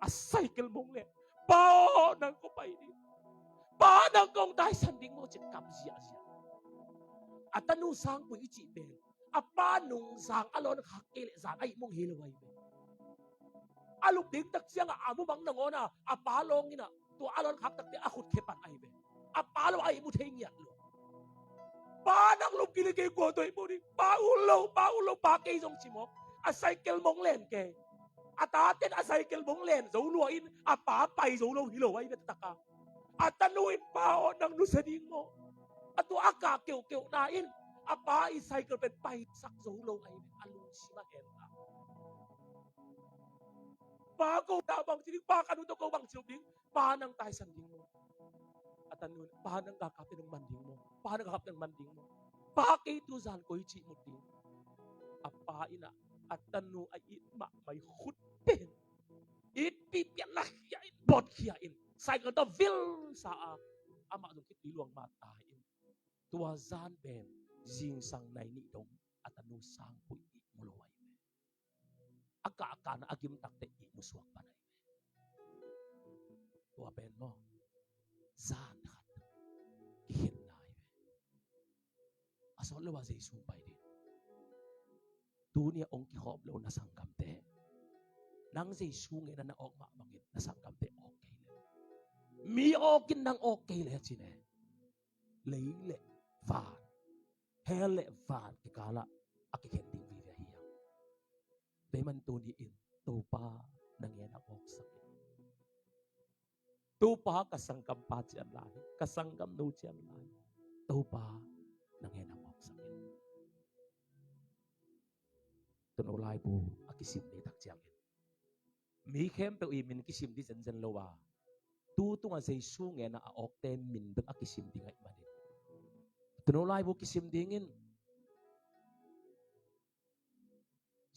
A cycle mong le, "Pa aw, nang ko pai ding. Pa, nang kong taisan ding maw?" ci-a kap ziahziah. A tanu Sangpui i cih pen a pa nung zang a lawn khak kei leh zang a ihmung hi lo ahi ve. A lup ding tak ciangah a mumang nangawn a a pa lawng inah tua a lawn khak takte a khut khe pan ahi ve. A pa lo a ihmu thei ngiat lo. "Pa, nang lup kile kei, kua tawh ihmu ding? Pa, ut lo, pa, ut lo, pa, kei zong," ci mawk. A cycle mong len kei. A taten a cycle mong len zo lua in a pa pai zo lo hi lo ahi ve taktak a. A tanu in, "Pa aw, nang nusia ding maw?" A tua a kah keuhkeuhna in a pa i cycle pen paisak zo lo ahi ve. A lungsim a hen a, "Pa, ko na bang ci ding? Pa, ka nu tawh ko bang ci ding? Pa, nang taisan ding maw?" A tanu in, "Pa, nang ka kap teh nang man ding maw? Pa, nang ka kap teh nang man ding maw? Pa, kei tu zan koi cih mut ding?" A pa inah a tanu a it mahmah i khut pen it pihpian la khia in, bawt khia in, cycle tawh vil sa a, amah zong khitui luang mah ta in. Tua zan pen zingsang nai nih dong a tanu Sangpui ihmu lo ahi ve. A kah a kahna a gim takte ihmu suak pan ahi ve. Tua pen maw, zan khat kikhenna ahi ve. A sawt lo a Jesu pai ding. Tuni a hong kikhawm lo na sanggamte, nang Jesu ngen a na awk mah bangin na sanggamte awk kei le, mi awk in nang awk kei le ci ne, lei le van, hell le van kikalah a kikhen ding vive hi hang. Tua ahih manin tuni in Topa na ngen a awksak in. Topa, ka sanggampa ciang lai, ka sanggamnu ciang lai, Topa na ngen a awksak in. Tuuno laibu a kisim ni tak ciangin mi khempeuh i min kisim ding zenzen lo a, tu tungah Jesu ngen a awkte min bek a kisim ding ahih manin tuuno laibu kisim dingin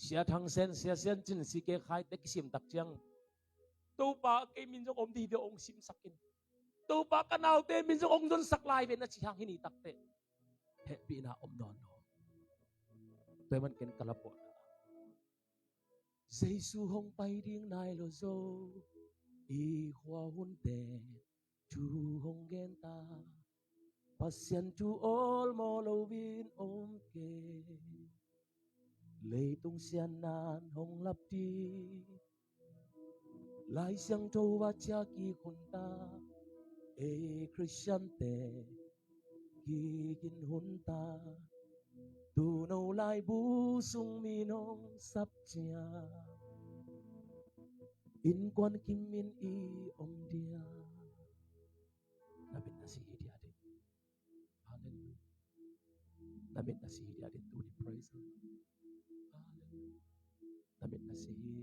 Sia Thang Sen, Sia Sian Cin, Sia Kei Khai te kisim tak ciang, Topa, kei min zong om ding hi ve, hong simsak in. Topa, ka naute min zong hong zonsak lai ve na ci hang hi ni takteh hehpihna om nawn lo. Tua ahih manin ken ka lapuahna, Jesu hong pai ding nai lo zaw, i khua hunte thu hong gen ta. Pasian thu awlmawh loin om kei. Leitung siatna in hong lap ding, Lai Siangtho a ciah kik hun ta. Ei Khristiante kigin hun ta. Tuuno laibu sung mi nong sap ciang, innkuan kimin i om dia. Na mit na si hi dia ding. Halleluiah. Na mit na si hi dia ding tuni, praise the Lord. Halleluiah. Na mit na si hi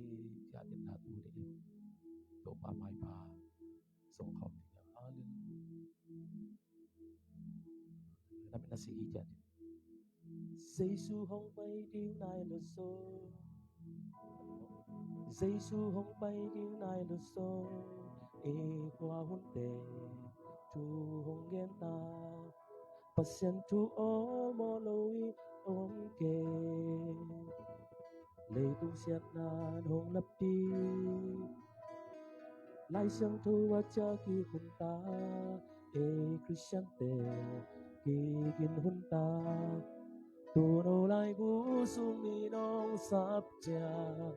dia ding na tuni. Topa maipha song khawm ding. Halleluiah. Na mit na si hi dia ding. Jesu hong pai ding nai lo zaw. Jesu hong pai ding nai lo zaw. Ei khua hunte thu hong gen ta. Pasian thu awlmawh loin om kei. Leitung siatna in hong lap ding, Lai Siangtho a ciah kik hun ta. Ei Khristiante kigin hun ta. Tuuno laibu sung mi nong sap ciang,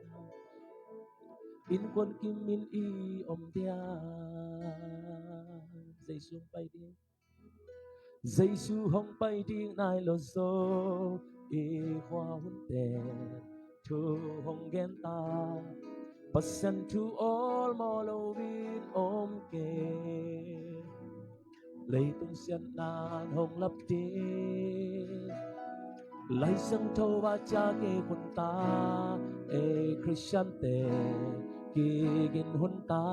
innkuan kimin i om dia. Jesu hong pai ding. Jesu hong pai ding nai lo zaw. I khua hunte thu hong gen ta. Pasian thu awlmawh loin om kei. Leitung siatna in hong lap ding, Lai Siangtho a ciah kik hun ta. Ei Khristiante kigin hun ta.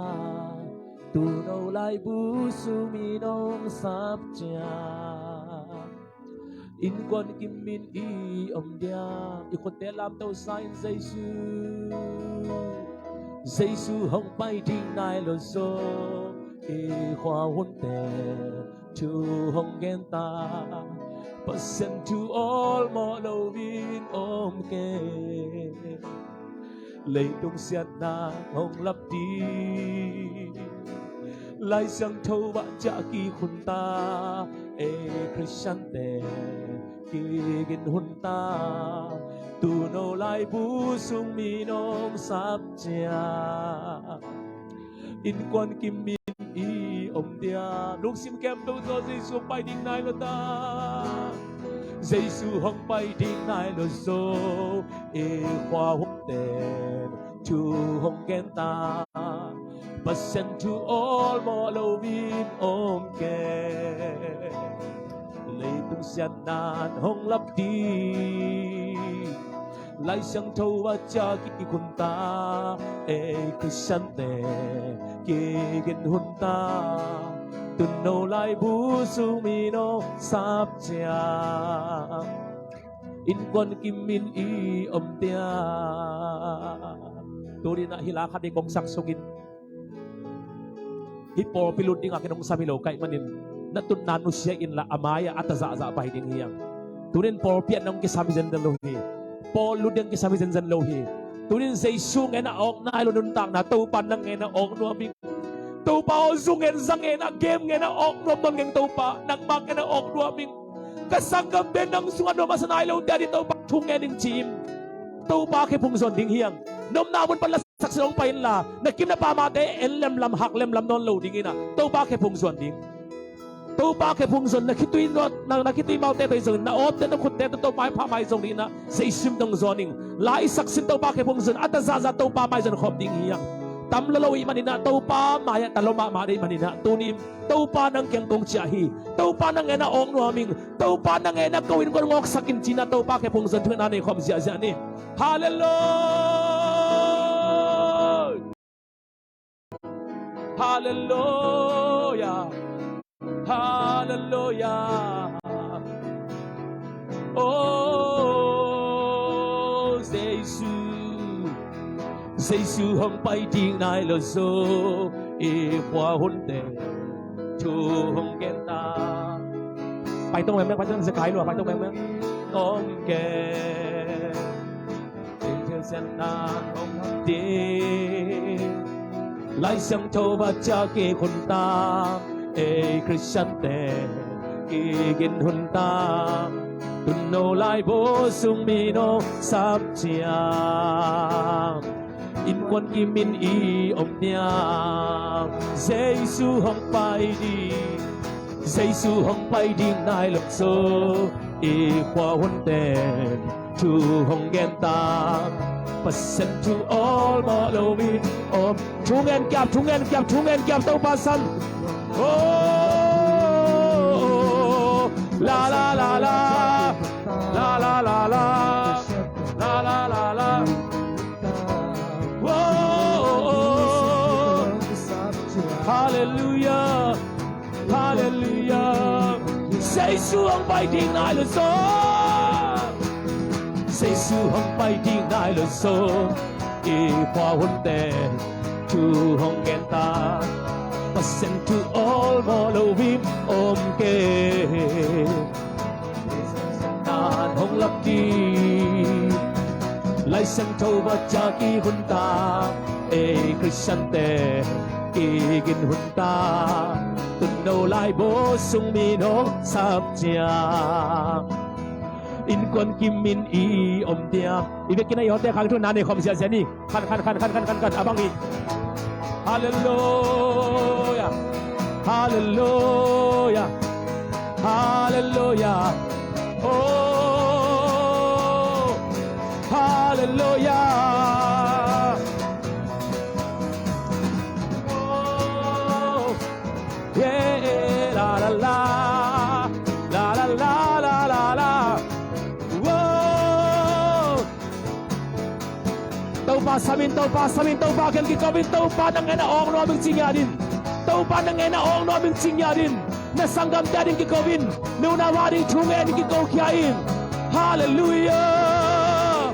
Tuuno laibu sung mi nong sap ciang, Innkuan kim in i om diam. I khutte lamto sa in Jesu. Jesu hong pai ding nai lo zaw. I khua hunte thu hong gen ta. Pasian thu awlmawh loin om kei. Leitung siatna hong lap ding. Lai Siangtho ah ciah kik hun ta. Ei Khristiante kigin hun ta. Tuuno laibu sung mi nong sap ciang. Innkuan kim in i om diam. Lungsim khempeuh tawh Jesu hong pai ding nai lo ta. Jesu hong pai ding nai lo zaw. I khua hunte thu hong gen ta. Pasian thu awlmawh loin om kei. Leitung siatna hong lap ding. Lai Siangtho ah ciah kik hun ta. Ei Khristiante kigin hun ta. Tuuno laibu sung mi nong sap ciang. Innkuan kim in i om diam. Tuni-in ah hih la khat i kongsak sungin, hih pawlpi lut ding a kinungsam hi lo ka hih manin, na tutna nusia inla, a mai-ah a tazahzah pai ding hi hang. Tuni-in pawlpi ah nong kisam hi zenzen lo hi. Pawl lut ding kisam hi zenzen lo hi. Tuni-in Jesu ngen a awk nai lo nuntakna, Topa nang ngen a awk nuam ing. Topa aw, zu ngen, za ngen, a game ngen a awk nuam nawn keng Topa, nangmah ngen a awk nuam ing. Ka sanggamte nang sungah nuam a sa nai lote ading Topa thu ngen ing ci in. Topa khephung zuan ding hi hang. Na omna mun pan lasak sin hong pai inla, na kim na pamte en lemlam hak lemlam nawn lo ding in ah, Topa khephung zuan ding. Topa khephung zuan, na khitui nuat, na, na khitui malte tawh hi zongin, na awpte, na khutte tawh Topa mai pha mai zong ding in ah, Jesu min tawh zuan ing. Laisak sin Topa khephung zuan, a tazahzah Topa mai zuan khawm ding hi hang. Tam lua lo i hih manin ah, Topa mai-ah ta lua mahmah ding i hih manin ah, tuni-in Topa nang kiang kong ciah hi. Topa nang ngen a awk nuam ing. Topa nang ngen a ko innkuan hong awksak in ci-in ah, Topa khephung zuan thungetna nei khawm ziahziah ni. Halleluia. Halleluia. Halleluia. Oh, Jesu. Jesu hong pai ding nai lo zaw. I khua hunte thu hong gen ta. Pai tong meng meng, pai tong meng meng, pai tong meng meng. Om kei. Lai Siangtho ah ciah kik hun ta. Ei Khristiante kigin hun ta. Tuuno laibu sung mi nong sap ciang. Innkuan kim in i om diam. Jesu hong pai ding. Jesu hong pai ding nai lo zaw. I khua hunte thu hong gen ta. Pasian thu awlmawh loin om. Thu ngen kiap, thu ngen kiap, thu ngen kiap, Topa sam. Oh, la la la la. La la la la. La la la la. Oh, halleluia. Halleluia. Jesu hong pai ding nai lo zaw. Jesu hong pai ding nai lo zaw. I khua hunte thu hong gen ta. Pasian thu awlmawh loin om kei. An hong lap ding. Lai Siangtho ah ciah kik hun ta. Ei Khristiante kigin hun ta. Tuuno laibu sung mi nong sap ciang. Innkuan kim in i om diam. I vekin a i hawte khang thungetna nei khawm ziahziah ni. Khan, khan, khan. A bang hi. Halleluia. Halleluia. Halleluia. Oh. Halleluia. Oh. Yeah, la la la. La la la la la la. Whoa. Topa sam in, Topa sam in, Topa kiang kiko in, Topa nang ngen a awk nuam ing ci ngiat in. Topa nang ngen a awk nuam ing ci ngiat in. Na sanggamte ading kiko in, na u na pa ading thungen in kiko khia in. Halleluiah.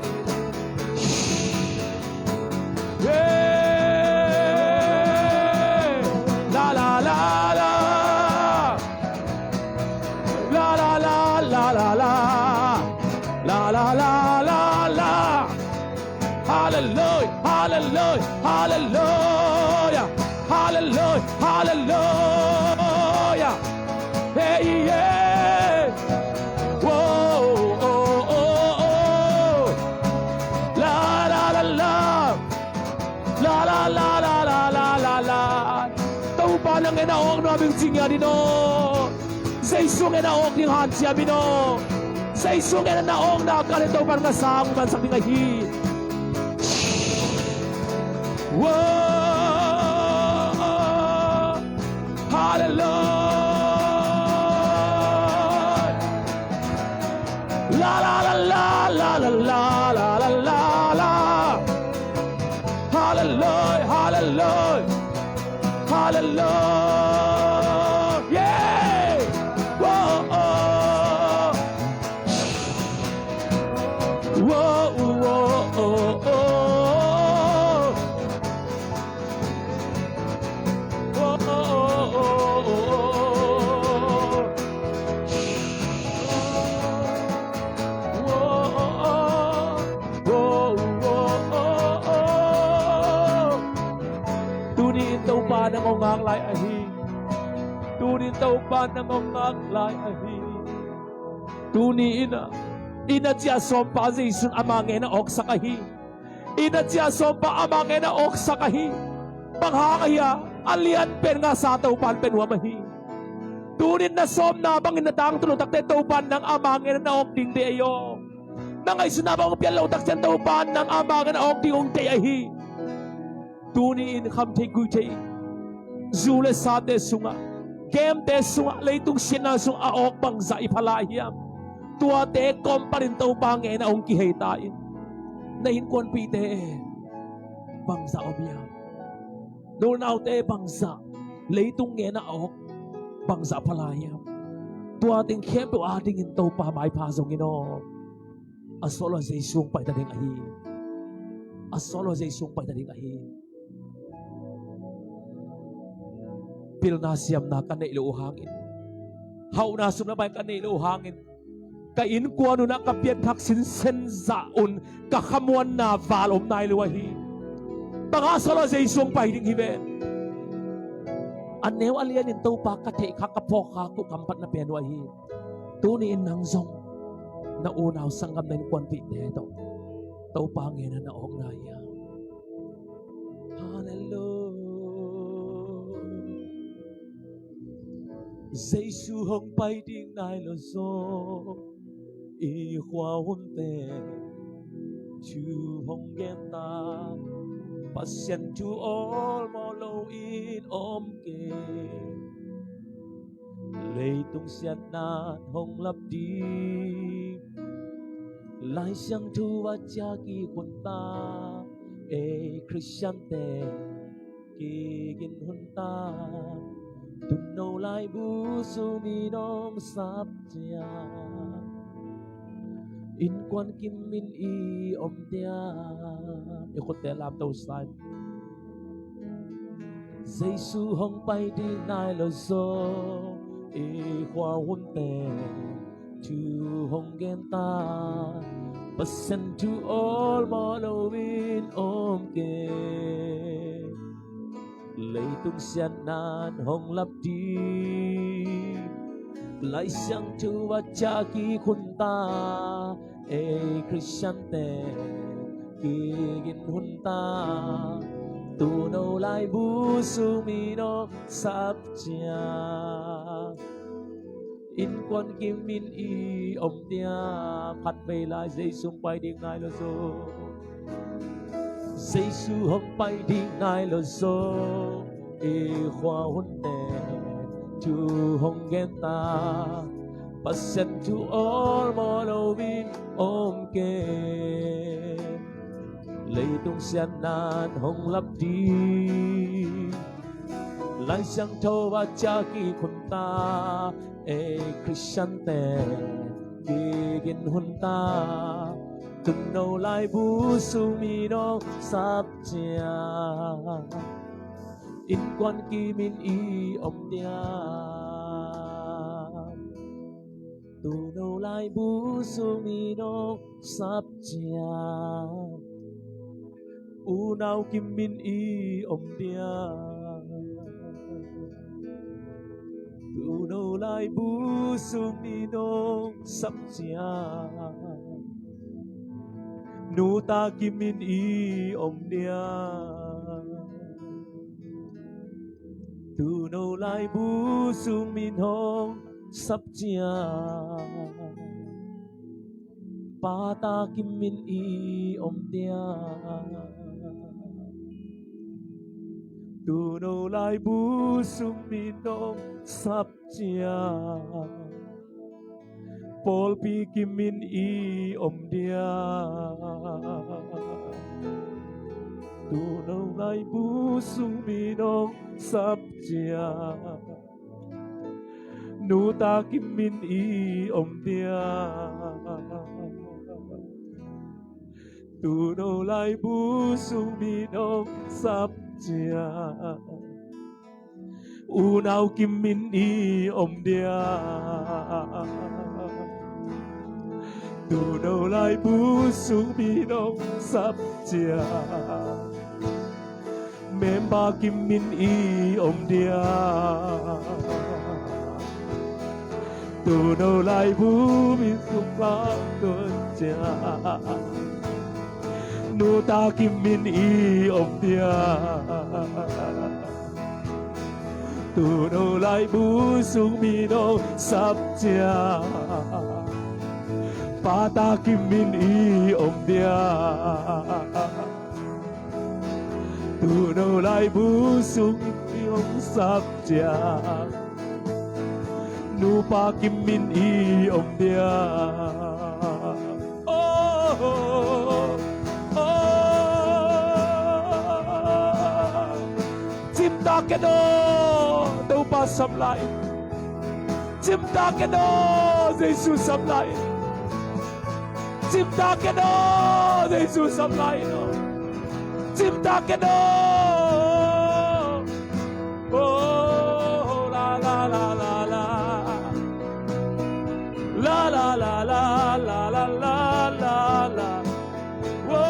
Hey. La, la, la, la. La, la, la, la, la, la. La, la, la, la, la. Halleluiah, halleluiah, halleluiah, halleluiah, halleluiah. Hey, yeah. Whoa, oh, oh, oh. La, la, la, la. La, la, la, la. Topa nang en a awk nuam ing ci ngiat in aw. Jesu ngen a awk ding hanciam in aw. Jesu ngen a awkna kal in Topa'n ka sang mansak ding ahi. Whoa. Halleluiah. La, la, la, la. Halleluiah, halleluiah. Halleluiah. Yeah. Whoa, oh. Whoa, whoa, oh, oh. Whoa, oh, oh, oh, oh, oh. Whoa, oh, oh. Whoa, whoa, oh, oh, oh. Tuni in Topa nang hong ngak lai ahi. Tuni in Topa nang hong ngak lai ahi. Tuni in a, inn a ciah sawmpa Jesu'n ama ngen a awksak ahi. Inn a ciah sawmpa ama ngen a awksak ahi. Bang hang ahi a, a lian pen ngahsa Topa'n pia nuam ahi. Tuni in na sawmna bangin na tangtun lo takteh Topa'n nang ama ngen a na awk ding deih ahi aw. Na ngaihsutna bang hong pian lo tak ciang Topa'n nang ama ngen a awk ding hong deih ahi. Tuni in kham thei gui thei, zu le sate sungah, gemte sungah, leitung siatna sungah a awk bangzah i pha lai hiam? Tuate kawm panin Topa ngen a hong kihei ta in. Na innkuanpihte bangzah om hiam? Na unaute bangzah, leitung ngen a awk bangzah pha lai hiam? Tua teng khempeuh adingin Topa maipha zong in aw. A sawt lo Jesu hong paita ding ahi. A sawt lo Jesu hong paita ding ahi. Pilna siamna ka neih loh uh hangin, hauhna sum le pai ka neih loh uh hangin, ka innkuan un ah ka pianthak sinsen zah un ka khamuanna val om nai lo ahi. Bang a sawt lo Jesu hong pai ding hi ve. A neu a lianin Topa ka theih kha, ka phawk kha, ka kampatna pian uh ahi. Tuni in nang zong na unau, sanggam, na innkuanpihte tawh Topa ngen a na awk nai hiam? Halleluiah. Jesu hong pai ding nai lo zaw, i khua hunte thu hong gen ta. Pasian thu awlmawh loin om kei. Leitung siatna'n hong lap ding, Lai Siangtho a ciah kik hun ta. Ei Khristiante kigin hun ta. Tuuno laibu sum in om sap ciang, innkuan kim in i om diam? I khutte lamto sa in. Jesu hong pai ding nai lo zaw, i khua hunte thu hong gen ta. Pasian thu awlmawh loin om kei. Leitung siatna'n hong lap ding, Lai Siangtho a ciah kik hun ta. Ei Khristiante kigin hun ta. Tuuno laibu sum in om sap ciang, innkuan kim in i om diam? Khatvei lai, Jesu hong pai ding nai lo zaw. Jesu hong pai ding nai lo zaw, i khua hunte thu hong gen ta. Pasian thu awlmawh loin om kei. Leitung siatna'n hong lap ding, Laisiangtho a ciah kik hun ta, ei Khristiante kigin hun ta. Tuuno laibu sung mi nong sap ciang, innkuan kimin i om diam. Tuuno laibu sung mi nong sap ciang, unau kimin i om diam. Tuuno laibu sung mi nong sap ciang, nuta kimin i om diam. Tuuno laibu sung mi nong sap ciang, pata kimin i om diam. Tuuno laibu sung mi nong sap ciang, pawlpi kimin i om diam. Tuuno laibu sung mi nong sap ciang, nuta kimin i om diam. Tuuno laibu sung mi nong sap ciang, unau kimin i om diam. Tuuno laibu sung mi nong sap ciang, member kimin i om diam. Tuuno laibu mi sung pang tuan ciang, nuta kimin i om diam. Tuuno laibu sung mi nong sap ciang, pata kimin i om diam. Tuuno laibu sung mi nong sap ciang, nupa kimin i om diam. Oh, oh, oh. Cimtak ken aw, Topa samla in. Cimtak ken aw, Jesu samla in. Cimtak ken aw, Jesu samla in aw. Cimtak ken aw. Oh, la, la, la, la, la. La, la, la, la. Whoa,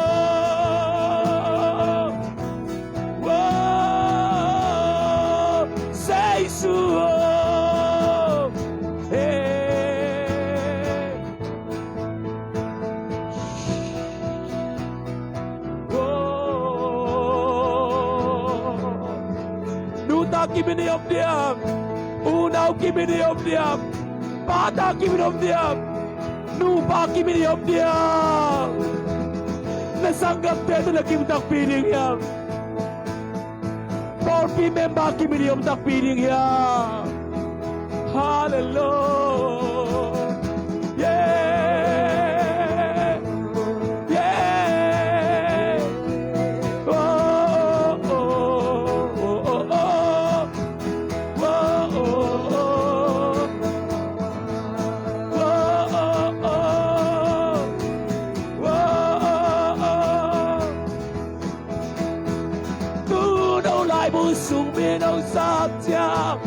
whoa, Jesu, oh, hey. Whoa. Nuta kimin i om diam. Unau kimin i om diam. Pata kimin i om diam. Nupa kimin i om diam. Na sanggamte tawh na kim takpi ding hiam? Pawlpi member kimin i om takpi ding hiam? Hallelujah. Yeah. Yeah. Oh, oh, oh, oh, oh. Whoa, oh, oh. Whoa, oh, oh. Whoa, oh, oh. Tuuno laibu sung mi nong sap ciang,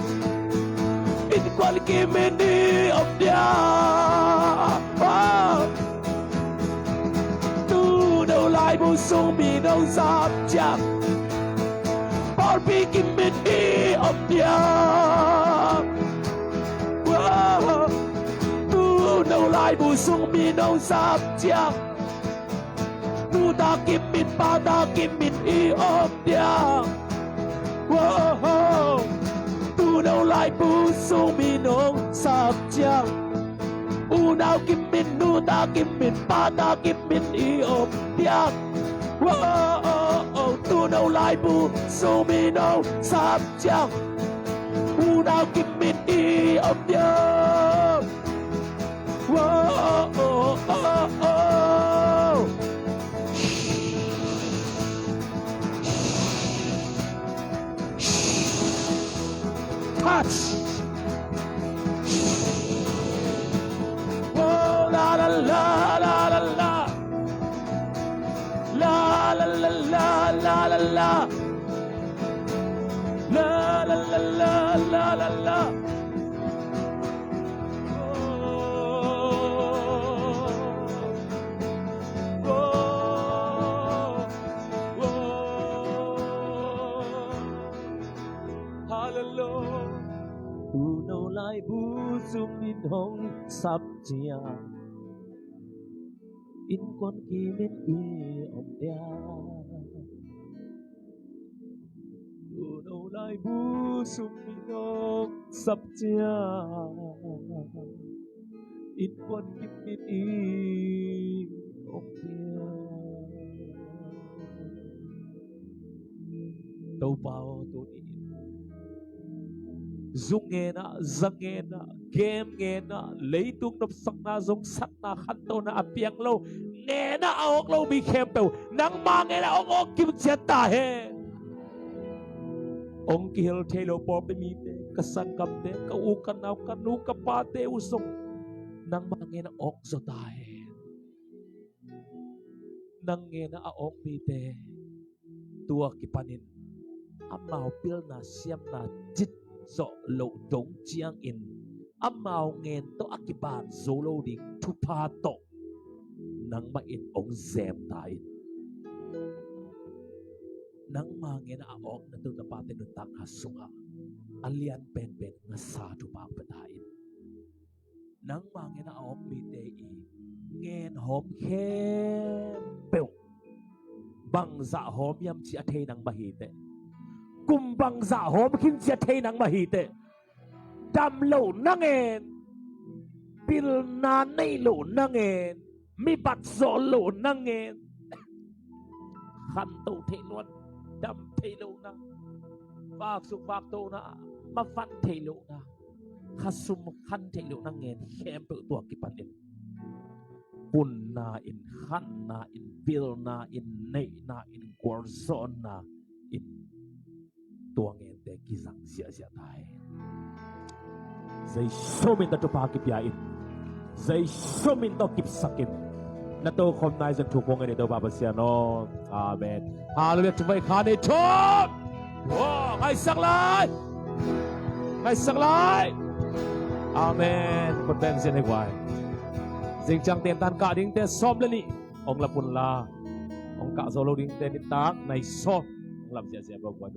innkuan kimin i om diam. Tuuno laibu sung mi nong sap ciang, pawlpi kimin i om diam. Tuuno laibu sung mi nong sap ciang, nuta kimin pata kimin i om diam. Whoa. Tuuno laibu sung mi nong sap ciang, unau kimin nuta kimin pata kimin i om diam. Whoa. Tuuno laibu sung mi nong sap ciang, unau kimin i om diam. Whoa, oh, oh, oh, oh. La, la, la, la. La, la, la, la, la, la, la. La, la, la, la, la, la, la. Oh, oh, oh. Hallelujah. Tuno laibu sung in hong sap ciang innkuan kimin i om dia. Tuno laibu sung in hong sap ciang innkuan kimin i om dia. Topa aw, tuni in zu ngen ah, za ngen ah, game ngen ah, leitung nopsakna zong satna khantohna a piang lo, ngen ah a awk lo mi khempeuh nangma ngen ah hong awk kim ciat ta hen. Hong kihel thei lo pawlpi mite, ka sanggamte, ka u ka nau, ka nu ka pate uh zong nangma ngen ah awk zaw ta hen. Nang ngen ah a awk mite tua kipanin amau pilna siamna cit zawh loh dong ciangin amau ngen tawh a kiban zo lo ding thupha tawh nangmah in hong zem ta in. Nangma ngen ah a awk na tu na pate nuntakna sungah a lian penpen ngasa thupha hong pia ta in. Nangma ngen ah a awk mite i ngen hawm khempeuh bangzah hawm hiam ci a thei nangmah hi teh. Kum bangzah hawm khin ci a thei nangmah hi teh. Dam loh na ngen, pilna neih loh na ngen, mi bat zawh loh na ngen, khanto theih loh, dam theih loh na, vaksuk vakto na, mavan theih loh na, khasum khan theih loh na ngen khempeuh tua kipanin punna in, khanna in, pilna in, neihna in, gualzawhna in tua ngente kizang ziahziah ta hen. Jesu min tawh thupha kipia in, Jesu min tawh kipsak in. Na tokhom nai zong thu kong en i Topa Pasian aw. Amen. Hallelujah. Thupha kha nei thum. Wow, ngaisak lai. Ngaisak lai. Amen. Khut beng zia nei guai. Zing ciang tentan kah dingte sawm le nih hong lap un la, hong kah zo lo dingte nitak nai sawm hong lap ziahziah bawk guai.